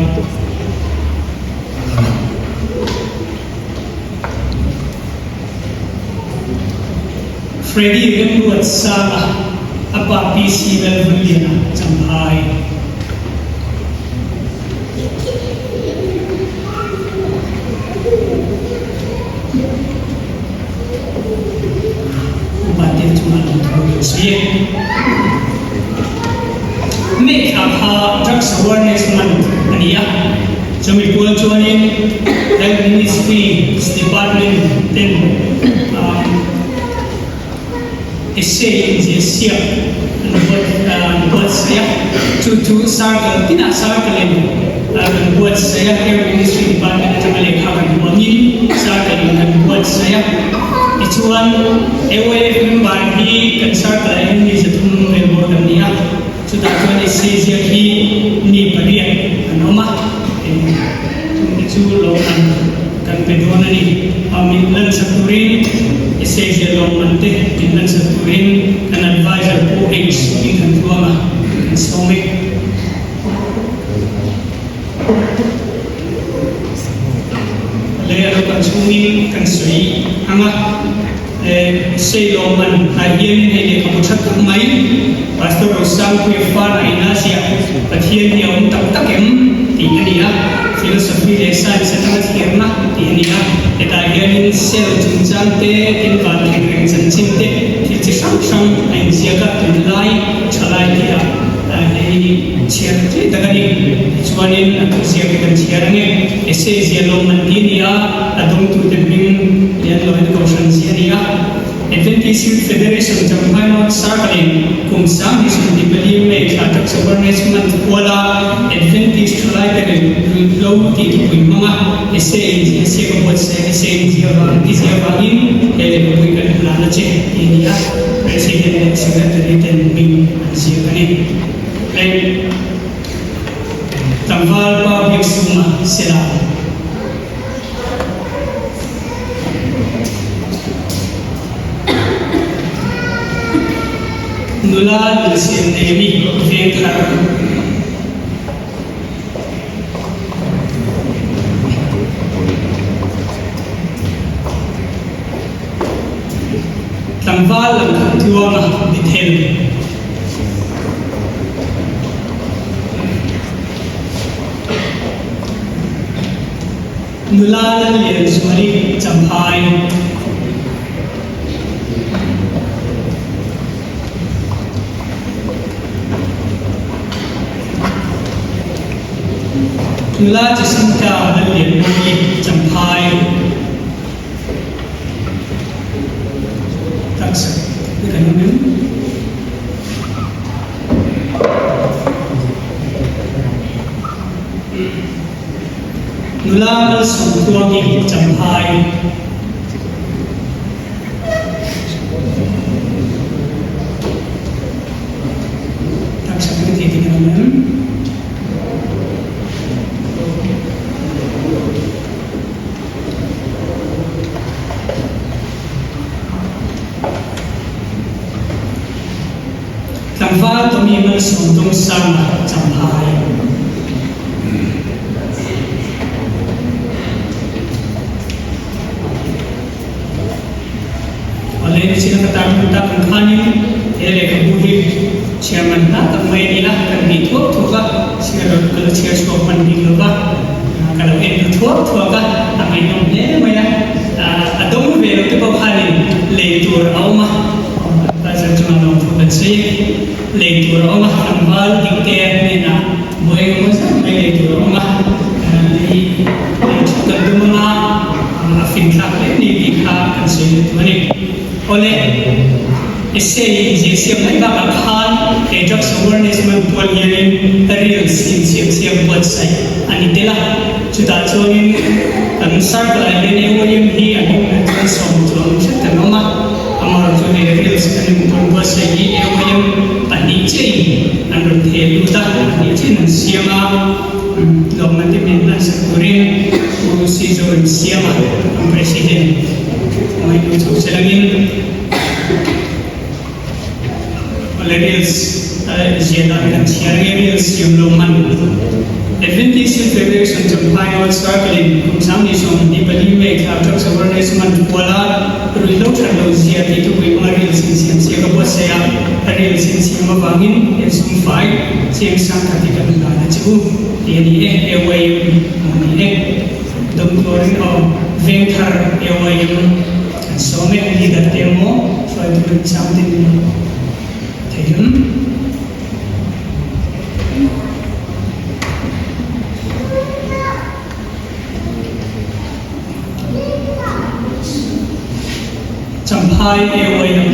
Freddy Remruatsanga a pa PC Lalvunliana Champhai. Upa te chungah lungtho kan si. May thla kha Drugs Awareness Month a ni a, chumi pual chuanin Health Ministry Department ten essay inziah siak an buatsaih a, chu chu circle tinah circle in kan buatsaih a, Health Ministry Department atanga lehkha kan hmuangin circle in kan buatsaih a, tichuan AYF member hi kan circle ah hian mi 300 vel bawr kan ni a, chutah chuan essay ziak hi mi pariat an awm a, chungte chu lawmman kan pe dawn a ni. Min lansak turin essay ziah lawmman te min lansak turin kan advisor Pu H in kan tluang a. kan sawm e. Lei a lo kal chhungin kan sawi ang a, Seilawman ah hianin hei lehkhabu tha tak mai Pastor Rosangpuia Fana ina ziah Pathian hi a awm tak tak em tih a ni a, Philosophy leh Science atanga thirna tih a ni a, hetah hianin cell chungchang te, tin van theng reng chanchin te, thil chi hrang hrang a inziak a, tunlai thalai tihah hei chhiar tih tak a ni. Tichuanin a thuziak hi kan chhiar ange, Essay zia lawmman ti a ni a, a dawngtute hming lian loin kohhran zia a ni a. Adventist Youth Federation Champhai North Circle-in kum 2024 May thla Drugs Awareness Month kuala Adventist thalaite rilru tih thupui hmanga essay inziah siak a buatsaih essay inziah vang ti ziah vangin he lehkhapui kan hlan a che tih a ni a, President leh Secretary ten hming an ziak a ni. Hei tlangval pa Biaksuma Sela. Nula nunsiam nei mi veng thar. Tlangval lam khat tluanga Bethel. Nula Lallianzuali Champhai. Nula Jacinta Lallianmawii Champhai. Taksa kan awm em? Nula Malsawmtluangi Champhai. Taksa kan ti ti kan awm em? Tlangval Tommy Malsawm Dawngsanga Champhai. Awle nichin ka tar hmun tak ang khanin he lehkhabu hi chairman hna tak mai a ni a, kan hnih thuak thuak a, chhiar ka la chhiar chhuak hman bik lo va, ka lo en ta thuak thuak a, a ngaihnawm hle mai a, a dawng ve lo te pawh khanin lei tur a awm a. Advisor chungah lawmthu kan sawi e. Lei tur a awm a, tlangval dikte hnenah buai engemaw zat mai lei tur a awm a, lei lei thu kan tum anga a finthlak hle ni tih kha kan sawi leh tur a ni. Awle, essay inziah siam mai bakah khan he drugs awareness month pual hianin reels insiam siam buatsaih a ni tel a, chutah chuanin kan circle ah hian AYM hi a hnungah chuan sawmchuang hret kan awm a. Amar chu he reels kan intawn buatsaih hi AYM pahnih chiahin an rawn theh lut a, pahnih chiahin an siam a, lawmna te min hlan sak turin Pu Sizo in siam a, an President ngaihtuah chho se langin awle reels ziah dan kan chhiar nge reels siam lo hman Adventist Youth Federation Champhai North Circle-in kum 2024 May thla Drugs Awareness Month kuala Ruihhlo that lo zia tih thupui hmanga reels insiam siak a buatsaih a, a reels insiam avangin he sum fai chiang sang khat hi kan hlan a che u tih a ni e, AYM a ni e. Dawmtuarin aw vengthar AYM kan sawm e, leader te emaw hruaitu remchang te ni thei ang. Champhai AYM.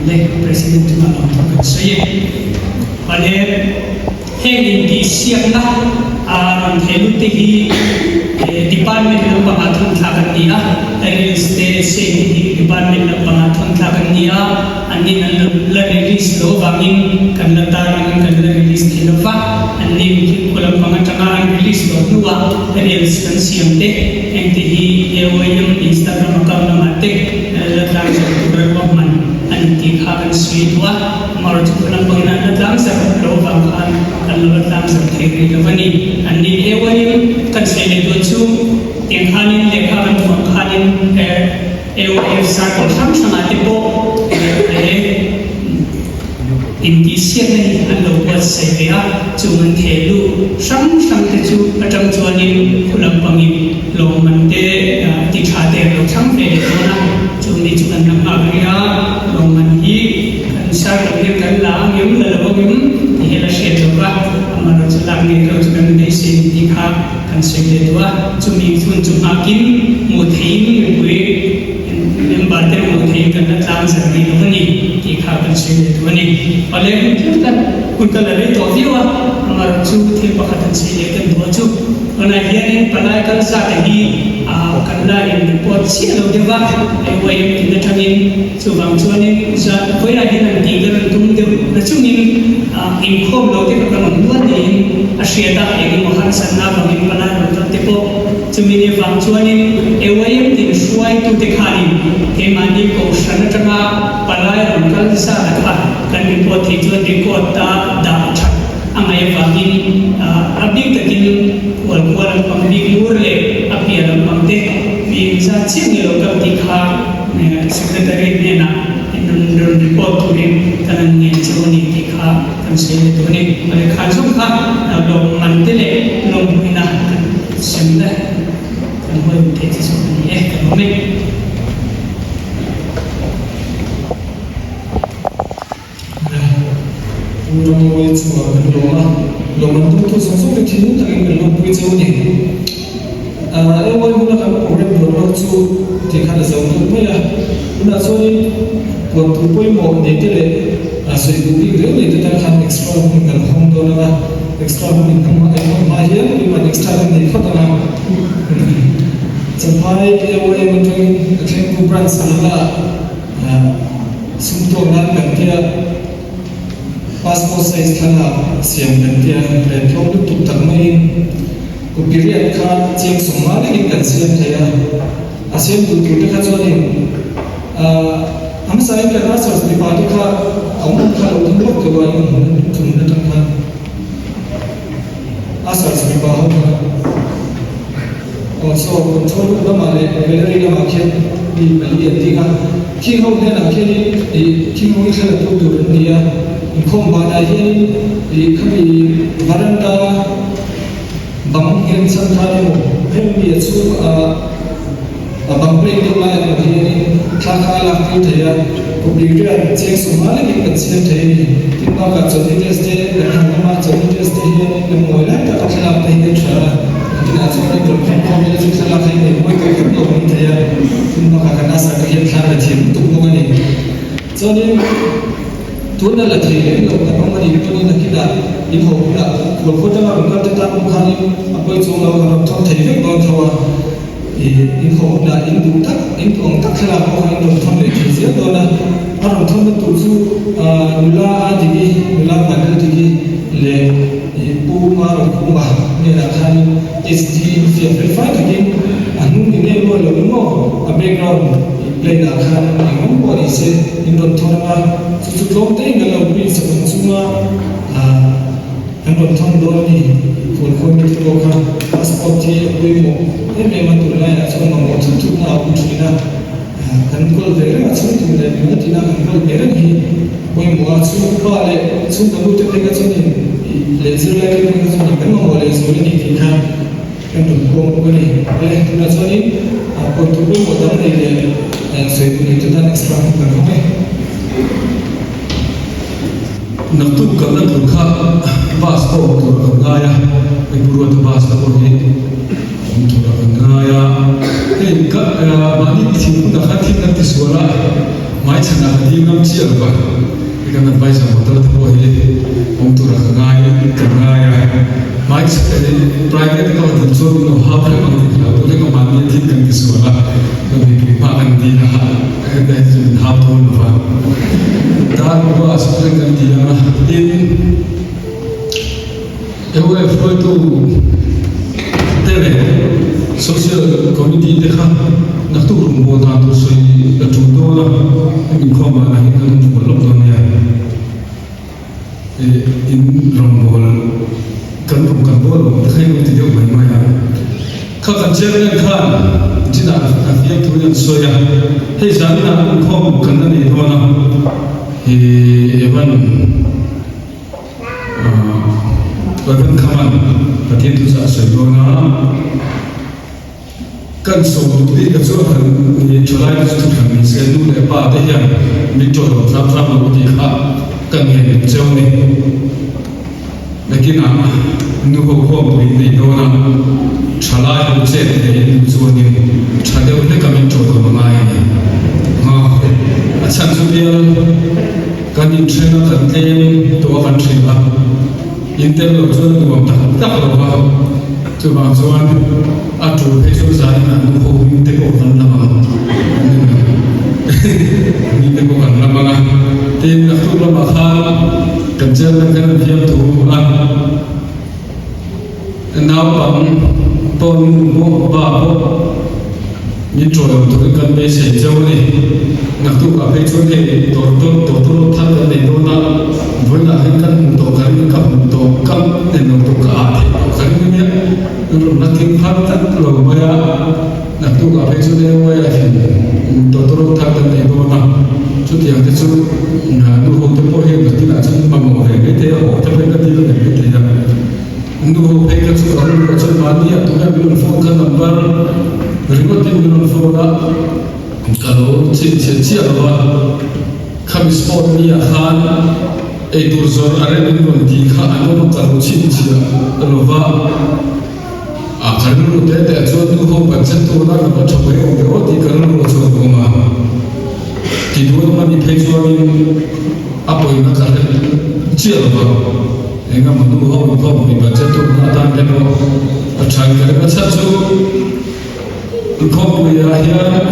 Leh President chungah lawmthu kan sawi e. Awle, heng intihsiakna a rawn thei lut te hi Department lampangah thun thla kan ni. ni a, reels te sei te hi department lampangah thawn thlak an ni a, annin an lo la release lo avangin kan la tar angin kan la release thei lo va, annin thilphu lampang atanga an release loh hnuah reels kan siam te engte hi AOM Instagram account lamah te la tlang zawk tur a ruahman a ni tih kha kan sawi duh a, amaherawhchu lampangin an la tlang zarh lo avang khan Kan lo la tlang zarh thei rih lo a ni. An ni AOM kan sawi leh dawn chu tiang khanin lehkha kan hmuh ang khanin AOF circle hrang hrangah te pawh he intihsiakna hi an lo buatsaih ve a, chung an theh luh hrang hrang te chu atang chuanin khu lampangin lawmman te ti tha te an lo thlang ve leh dawn a, chung ni chu kan la nghak rih a, lawmman hi kan circle hian kan la angem la lo angem tih hi la hriat lo va, amaherawhchu chu lak ngei lo chu kan beisei ni tih kha kan sawi leh duh a, chumi hun chu nghakin hmuh theihin mipui member te hmuh theihin kan la tlang zar rih lo a ni tih kha kan sawi leh duh a ni. Awle hun thil kan hun ka la rei tawh viau a, amaherawhchu thil pakhat an sawi leh kan duh a chu tunah hianin palai kal zat hi kan la in report chiah lo deuh va, AYM tin atangin Chuvang chuanin zan vawiah hian an tih ber an tum deuh na chungin inkhawm lo te kha kan awm nual niin a hriat a, eng emaw harsatna avangin palai rawn kal te pawh chumi ni avang chuanin AYM tin hruaitute khanin keimahni kohhran atanga palai rawn kal zat kha kan report theih chuan record a dah that a ngaih avangin a bik takin khualkhua lampang bik ngur leh a piah lampang te mi engzat chiah nge lo kal tih kha Secretary hnenah rawn rawn report turin kan an ngen chu a ni tih kha kan sawi leh duh a ni. Lehkha zawng kha lawmman te leh lawmpuina kan sem na kan huai hun theih che zawk a ni e, ka lawm e. Pu Ramawia chungah kan lawm a, lawmman tumtu zawng zawng te thinlung takin kan lawmpui cheu a ni. AY huna kan program duan lawk chu tih khan a zo deuh mai a, tunah chuanin puan tur pawimawh nei te leh sawi duh bik reng nei te tan khan extra hun kan hawng dawn ang a, extra hun in hmang hma hian tuiman extra kan nei phawt ang a. Champhai AYM atangin a thlengtu branch nula Sumtuak nan kan tia, passport size thlalak siam kan tia, leh tlawm lutuk tak maiin copy riat kha chiang sawmnga lekin kan siam thei a. A siam duh tur te kha chuanin a hmasain kan ushers mipa te kha a awm kha lo ding lawk deuh a, in thun atang khan ushers mipa ho kha. Aw saw control room lamah leh gallery lamah khian mi pali an ding a, khing ho hnenah khianin ih khing ho hi thla la tu tur an ni a, inkhawm banah hianin ih khami varanda bang nghen chhan khan emaw heng mi a chhung ah a bang plane deuh lai ang hianin thla kha a lak tir thei a, khawpui riat cheng sawmnga lekin kan siam thei a ni. Tin bakah chawlhni test te kan han awm a, chawlhni test te hianin kan ngawi lai taka thlalak te hi a tha a, kinah chuanin rawn khawm khawm ila chu thlalak hi nei mawi tawh khawp lo mai thei a, tin bakah kan asar te hian thla la thiam lutuk bawk a ni. Chuanin tuna la thei lem lo kan awm a nih pawhin a kinah in haw hunah khual khaw tanga rawn kal te tan pawh khanin a pawi chuang lo kan rawn thawk thei vek dawn tho a. Ih, in haw hunah in duh tak, in duh ang tak thlalak pawh kha in rawn thawn leh thei zel dawn a. A rawn thawnna tur chu nula a diki, nula Vanlal diki leh ih Pu Marokhuma hnenah khanin HD in fiah fel fai takin a hnung ni ngei mawi lo in maw a background ih plane ah khan eng awm pawh ni se in rawn thawn ang a, chu chu tlawm te in kan lo print sak ang chunga ah. Kan rawn thang dawn a ni. Khualkhawi mi te pawh kha passport hi a pawimawh em em a, tunlaiah chuan mamawh thut thutna a awm thin a, kan kawl ve reng a, chhungtin leh nula tina kan kawl ve reng hi a pawimawh a, chhungpa leh chhungka nu te phei kha chuanin leh zirlai te phei kha chuanin kan mamawh leh zual a ni tih kha kan rawn puang bawk a ni. Awle, tunah chuanin kawl tur pawimawh dang nei leh sawi duh nei te tan extra hun kan hmang e. Naktuk kalna tur kha bus pawh awm tur a kan ngai a, hei Pu Ruata bus te pawh hi awm tur a kan ngai a, hei ka mahni thil hunah khan thil kan tisual a, hmaichhanah ka ding ngam chiah lo va, hei kan advisor motor te pawh hi awm tur a ka ngai kan ngai a. Hmai private ka dil chuan min lo hau hrep ang tih ka hlau deuh hlek a, mahni a thil kan ti sual a, chuan mipui hma kan dil a, hei chu min hau dawn lo va. Dar bawk a supreme kan ti a, tin AOF hruaitu te leh social committee te kha naktuk rawngbâwl dan tur sawi a ṭul dawn a, hemi inkhawm banah hian kan rawn bual lawk dawn nia. In rawngbâwl kan rawng kan bawl lo te kha in lo ti deuh mai mai a. Kha kan chairman khan Jin-ah a fiam thu in an sawi a, hei zaninah inkhawm kan la nei dawn a, Evan. Evan Khaman Pathian thuchah a sawi dawn a, kan sawm duh bik a chu a kan ni thalai te chu thuthlan ni se nu leh pa te hian min tawh lo tlang tlang lo tih kha ka ngen duh cheu a ni. Nakinah nu ho khawmpui nei dawn a, thalai ho chet ve in duh chuanin tha deuh hleka min tawh lo a ngai a ni. A chhan chu bial. Kan inthen a, kan tlem tawh a kan hrilh a, in tel loh chuan a nuam tak tak lo va, chuvang chuan a tul phei chu zanin an nu ho hming te pawh kan lam ang, hming te pawh kan lam ang a, tin naktuk lamah khan kan chairman khan an fiam thu a, Naupang pawh nu pawh pa pawh min ṭawi awm turin kan beisei cheu a ni. Naktukah phei chuan hei dawrtawr dawrtawr thar kan nei dawn a, vawiinah hian kan hmu tawh ka ring ka hmu tawh ka en lo tawh ka ah theih tawh ka ring ania, rawn la tling phar tlat lo mai a, naktukah phei chuan eng a hin dawrtawr thar kan nei dawn a, chutiang te chu nu ho te pawh hian nakinah chuan mamawh ve maithei a, haw te pawhin ka dil ve maithei a. Nu ho phei kha chu an ruah chuan mahni ah tunah min rawn phone kha number ringawt in min rawn phone a, ka lo chhinchhiah chiah lo a, khami sport ni ah khan eitur zawrh a rem in rawn tih kha an awm a ka lo chhinchhiah lo va, a ka rilru te te ah chuan nu ho budget tur a la va tha mai awm ve aw tih ka rilru ah chuan a awm a, ti duh an awm a nih phei chuanin a pawina ka hre chiah lo va. Engemaw nu ho inkhawmpui budget tukna atan te pawh a tha in ka ring a chhan chu inkhawmpuiah hian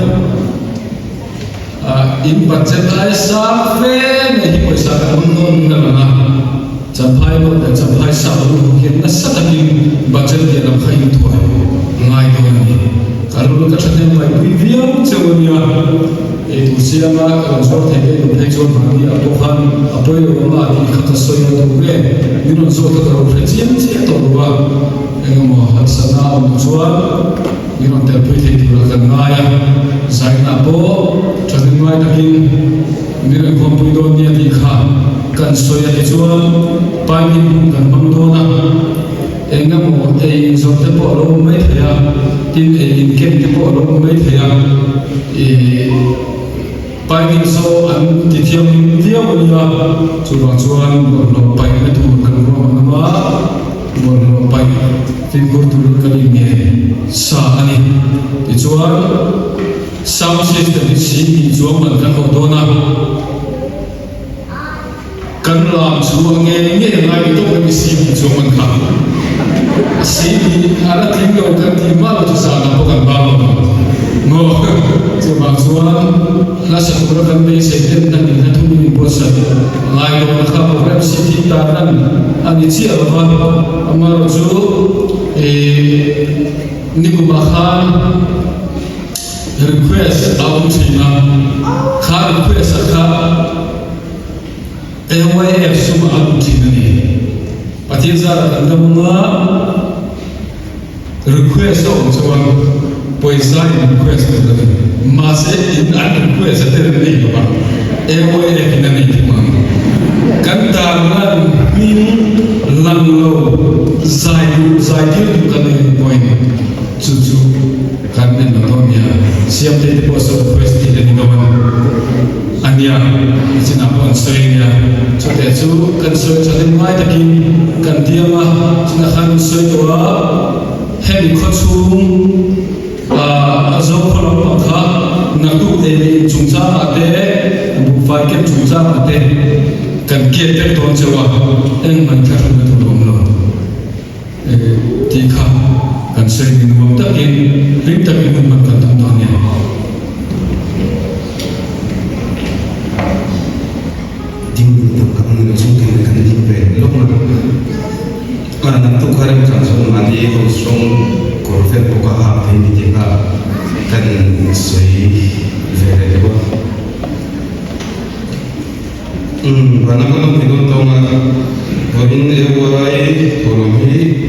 in budget aia sang fe mai hi pawisa kan hmang dawn in a lang a, Champhai pawh leh Champhai sap nu ho hian nasa takin budget lian lam kha inthuai ngai dawn a ni. Ka rilru ka thahnem ngaihpui viau cheu a nia. Eitur siama ka rawn zawr thei daih lo phei chuan mahni ah pawh khan a pawi lo ang a tih kha ka sawi a duh nge min rawn zawt a ka lo hre chiang chiah tawh lo a, engemaw harsatna a awm chuan min rawn telpui thei turah kan ngai a, zaina pawh thahnem ngai takin min rawn khawmpui dawn nia tih kha kan sawi a tichuan Paihnih hmun kan hmang dawn a. Engemaw ei in zawrh te pawh a lo awm mai thei a, tin ei in ken te pawh a lo awm mai thei a, ih paihning saw an ti thianghlim viau a nia, chuvang chuan bawlhhlawh paihna tur kan ruahman awm a, bawlhhlawh paih fimkhur turin kan inngen sa a ni. Tichuan sound system hi sihnih chuang man kan hawh dawn a. Kan lam chu a nge nge ngai ni tawp mai si tih chuang man kha si tih a la tling lo kan tih mah lo chu zan ah pawh kan bang lo ang maw chuvang chuan hla sa tura kan beisei ten hna nih hna thum in inbuatsaih ngai dawn a kha program si tih tan lan a ni chiah lo va amaherawhchu ih nikumah khan request a awm thin a kha request a kha AYF sumah a lut thin a ni. Pathian zarah kan dam anga request a awm chuan pawisa in request tur a ni. Mahse in an request a tel an nei lo va, AYF in a nei thung ang. Kan tarlan hming lang lo zai duh zai tir duh kan nei ang pawhin chu chu kan en lo dawn nia. Siamtei te pawh saw request tih a ni dawn. A nia, nichinah pawh an sawi a nia. Chuteh chu kan sawi tha deuh ngai takin kan diam a, chutah khan an sawi tawh a, hemi khawchhung ah a zo khaw lampang kha naktuk ei leh in chungchangah te, buhfai ken chungchangah te kan kiat vek dawn cheu a, engmah inthlahrunna tur a awm lo. Kan sawi ni nuam takin hlim takin hun hman kan tum dawn nia. Ding duh tak tak ni lo chung thei kan ding ve lawk a. A naktuk kha remchang chuan mahni house rawng kawr vel pawh ka hak thei ni tih kha kan sawi ve leh deuh a. Umm van a ka lo hmu dawn tawng a, vawiin AY tawlawm hi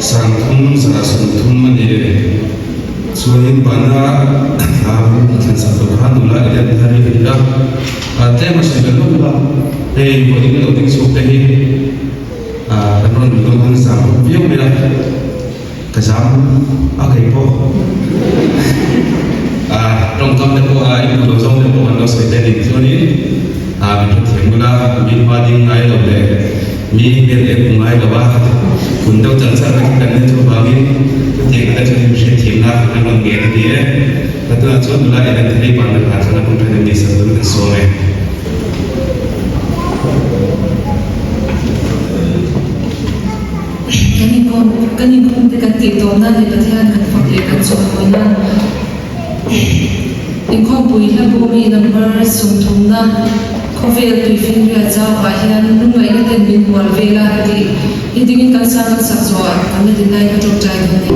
3030 a ni e. Chuanin vana thla thlan sak loh kha nula i let thar i a ni a, tlem a sawi ve lawk a, hei vawiin lo ding chhuak te hi kan rawn luh dawn khan zam viau mai a. Ka zam a kei pawh a tawngkam te pawh a inhmu lo zawng te pawh an lo sawi te nih chuanin a min hrethiam bula mi hma ding ngai lo leh mi hmel en hmu ngai lo a kun deuh char char vek hi kan nia chuvangin chutiang te chuan min hriatthiamna an rawn ngen a ni e. Ka tunah chuan nula Ellen Thari Van Lalhla chuan a kum then ni sak dawn kan sawm e. Kan inkhawm kan inkhawm te kan tih tawh nan leh Pathian kan fak leh kan chawhmawih nan inkhawmpui hla bu mi number 30na khawvel tuifinriat zauah hian lungngaihna ten min hual vel a tih hi dingin kan sang kan sak zawhah kan la din lai ka tawngtai dawn a ni.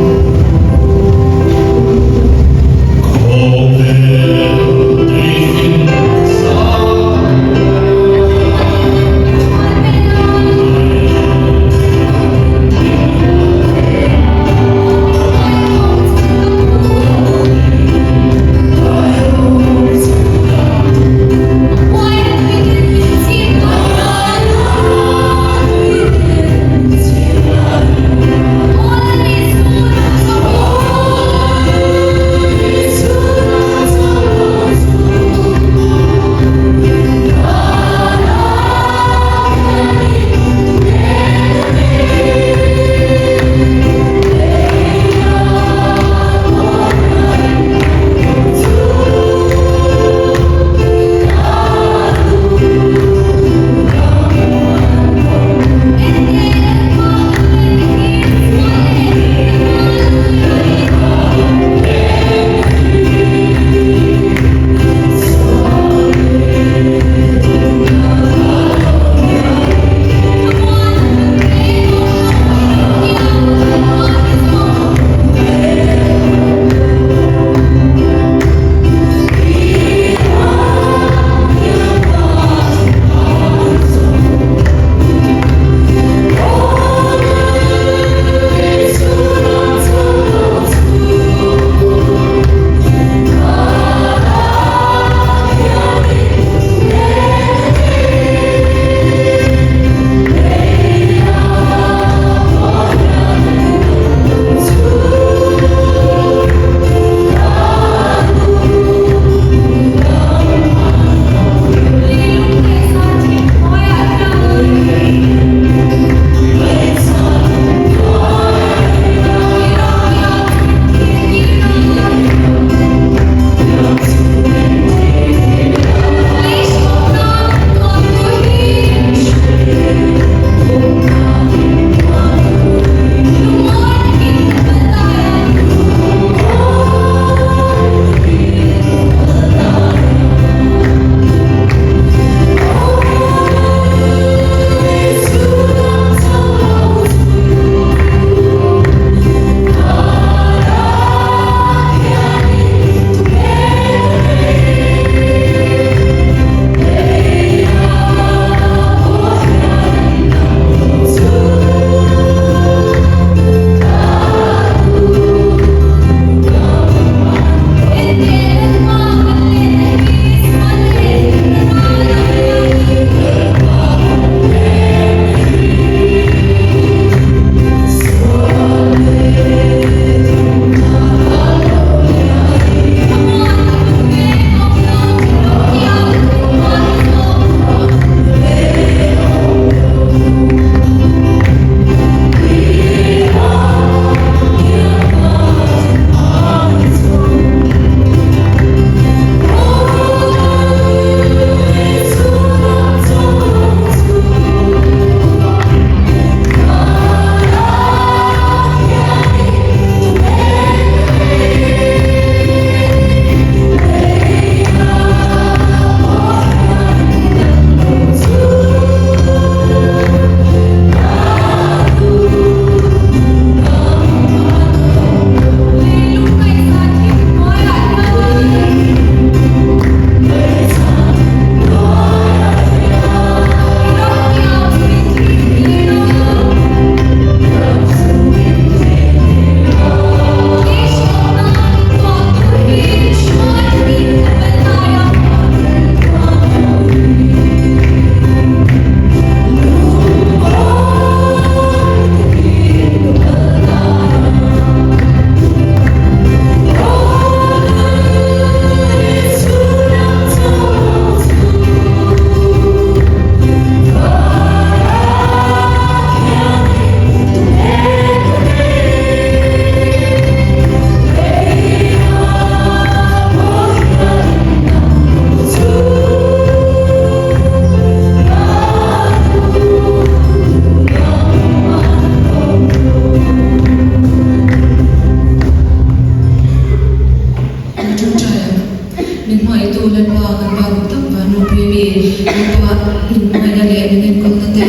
hmangaihtu Lalpa kan Pa duh tak van ropui mi Lalpa min hmangaihna leh min enkawlna te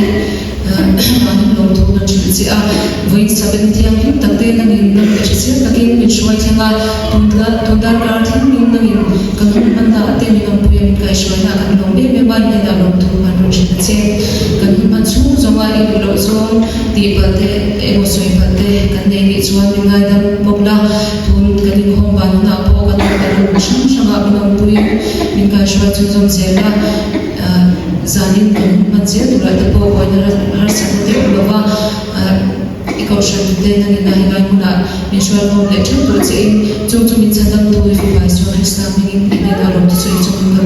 vangin lawmthu kan hrilh che a. Vawiin Sabbath ni thianghlim tak te nangin nang leh hrisel takin min hruai thleng a, tun darkar thlengin nangin kan hun hmanna ah te min awmpui a min kaihhruaina ah kan lawm em em a, i hnenah lawmthu kan rawn hrilh a che. Kan hun hman chhung zawnga i duh loh zawng tih palh te emaw sawi palh te kan nei nih chuan min ngaidam bawk la. Tun kan inkhawm van hunah pawh kan awm ta lung hrang hrangah min awmpuiin min kaihruai chhunzawm zel a, zanin kan hun hman zel turah te pawh buaina harsatna te awm lova i kohhran te nangin a helai hmunah min hruai khawm leh theuh tawh che in chung chu min chhandamtu i fapa Isua Krista hmingin i hnenah lawmte chu i chung.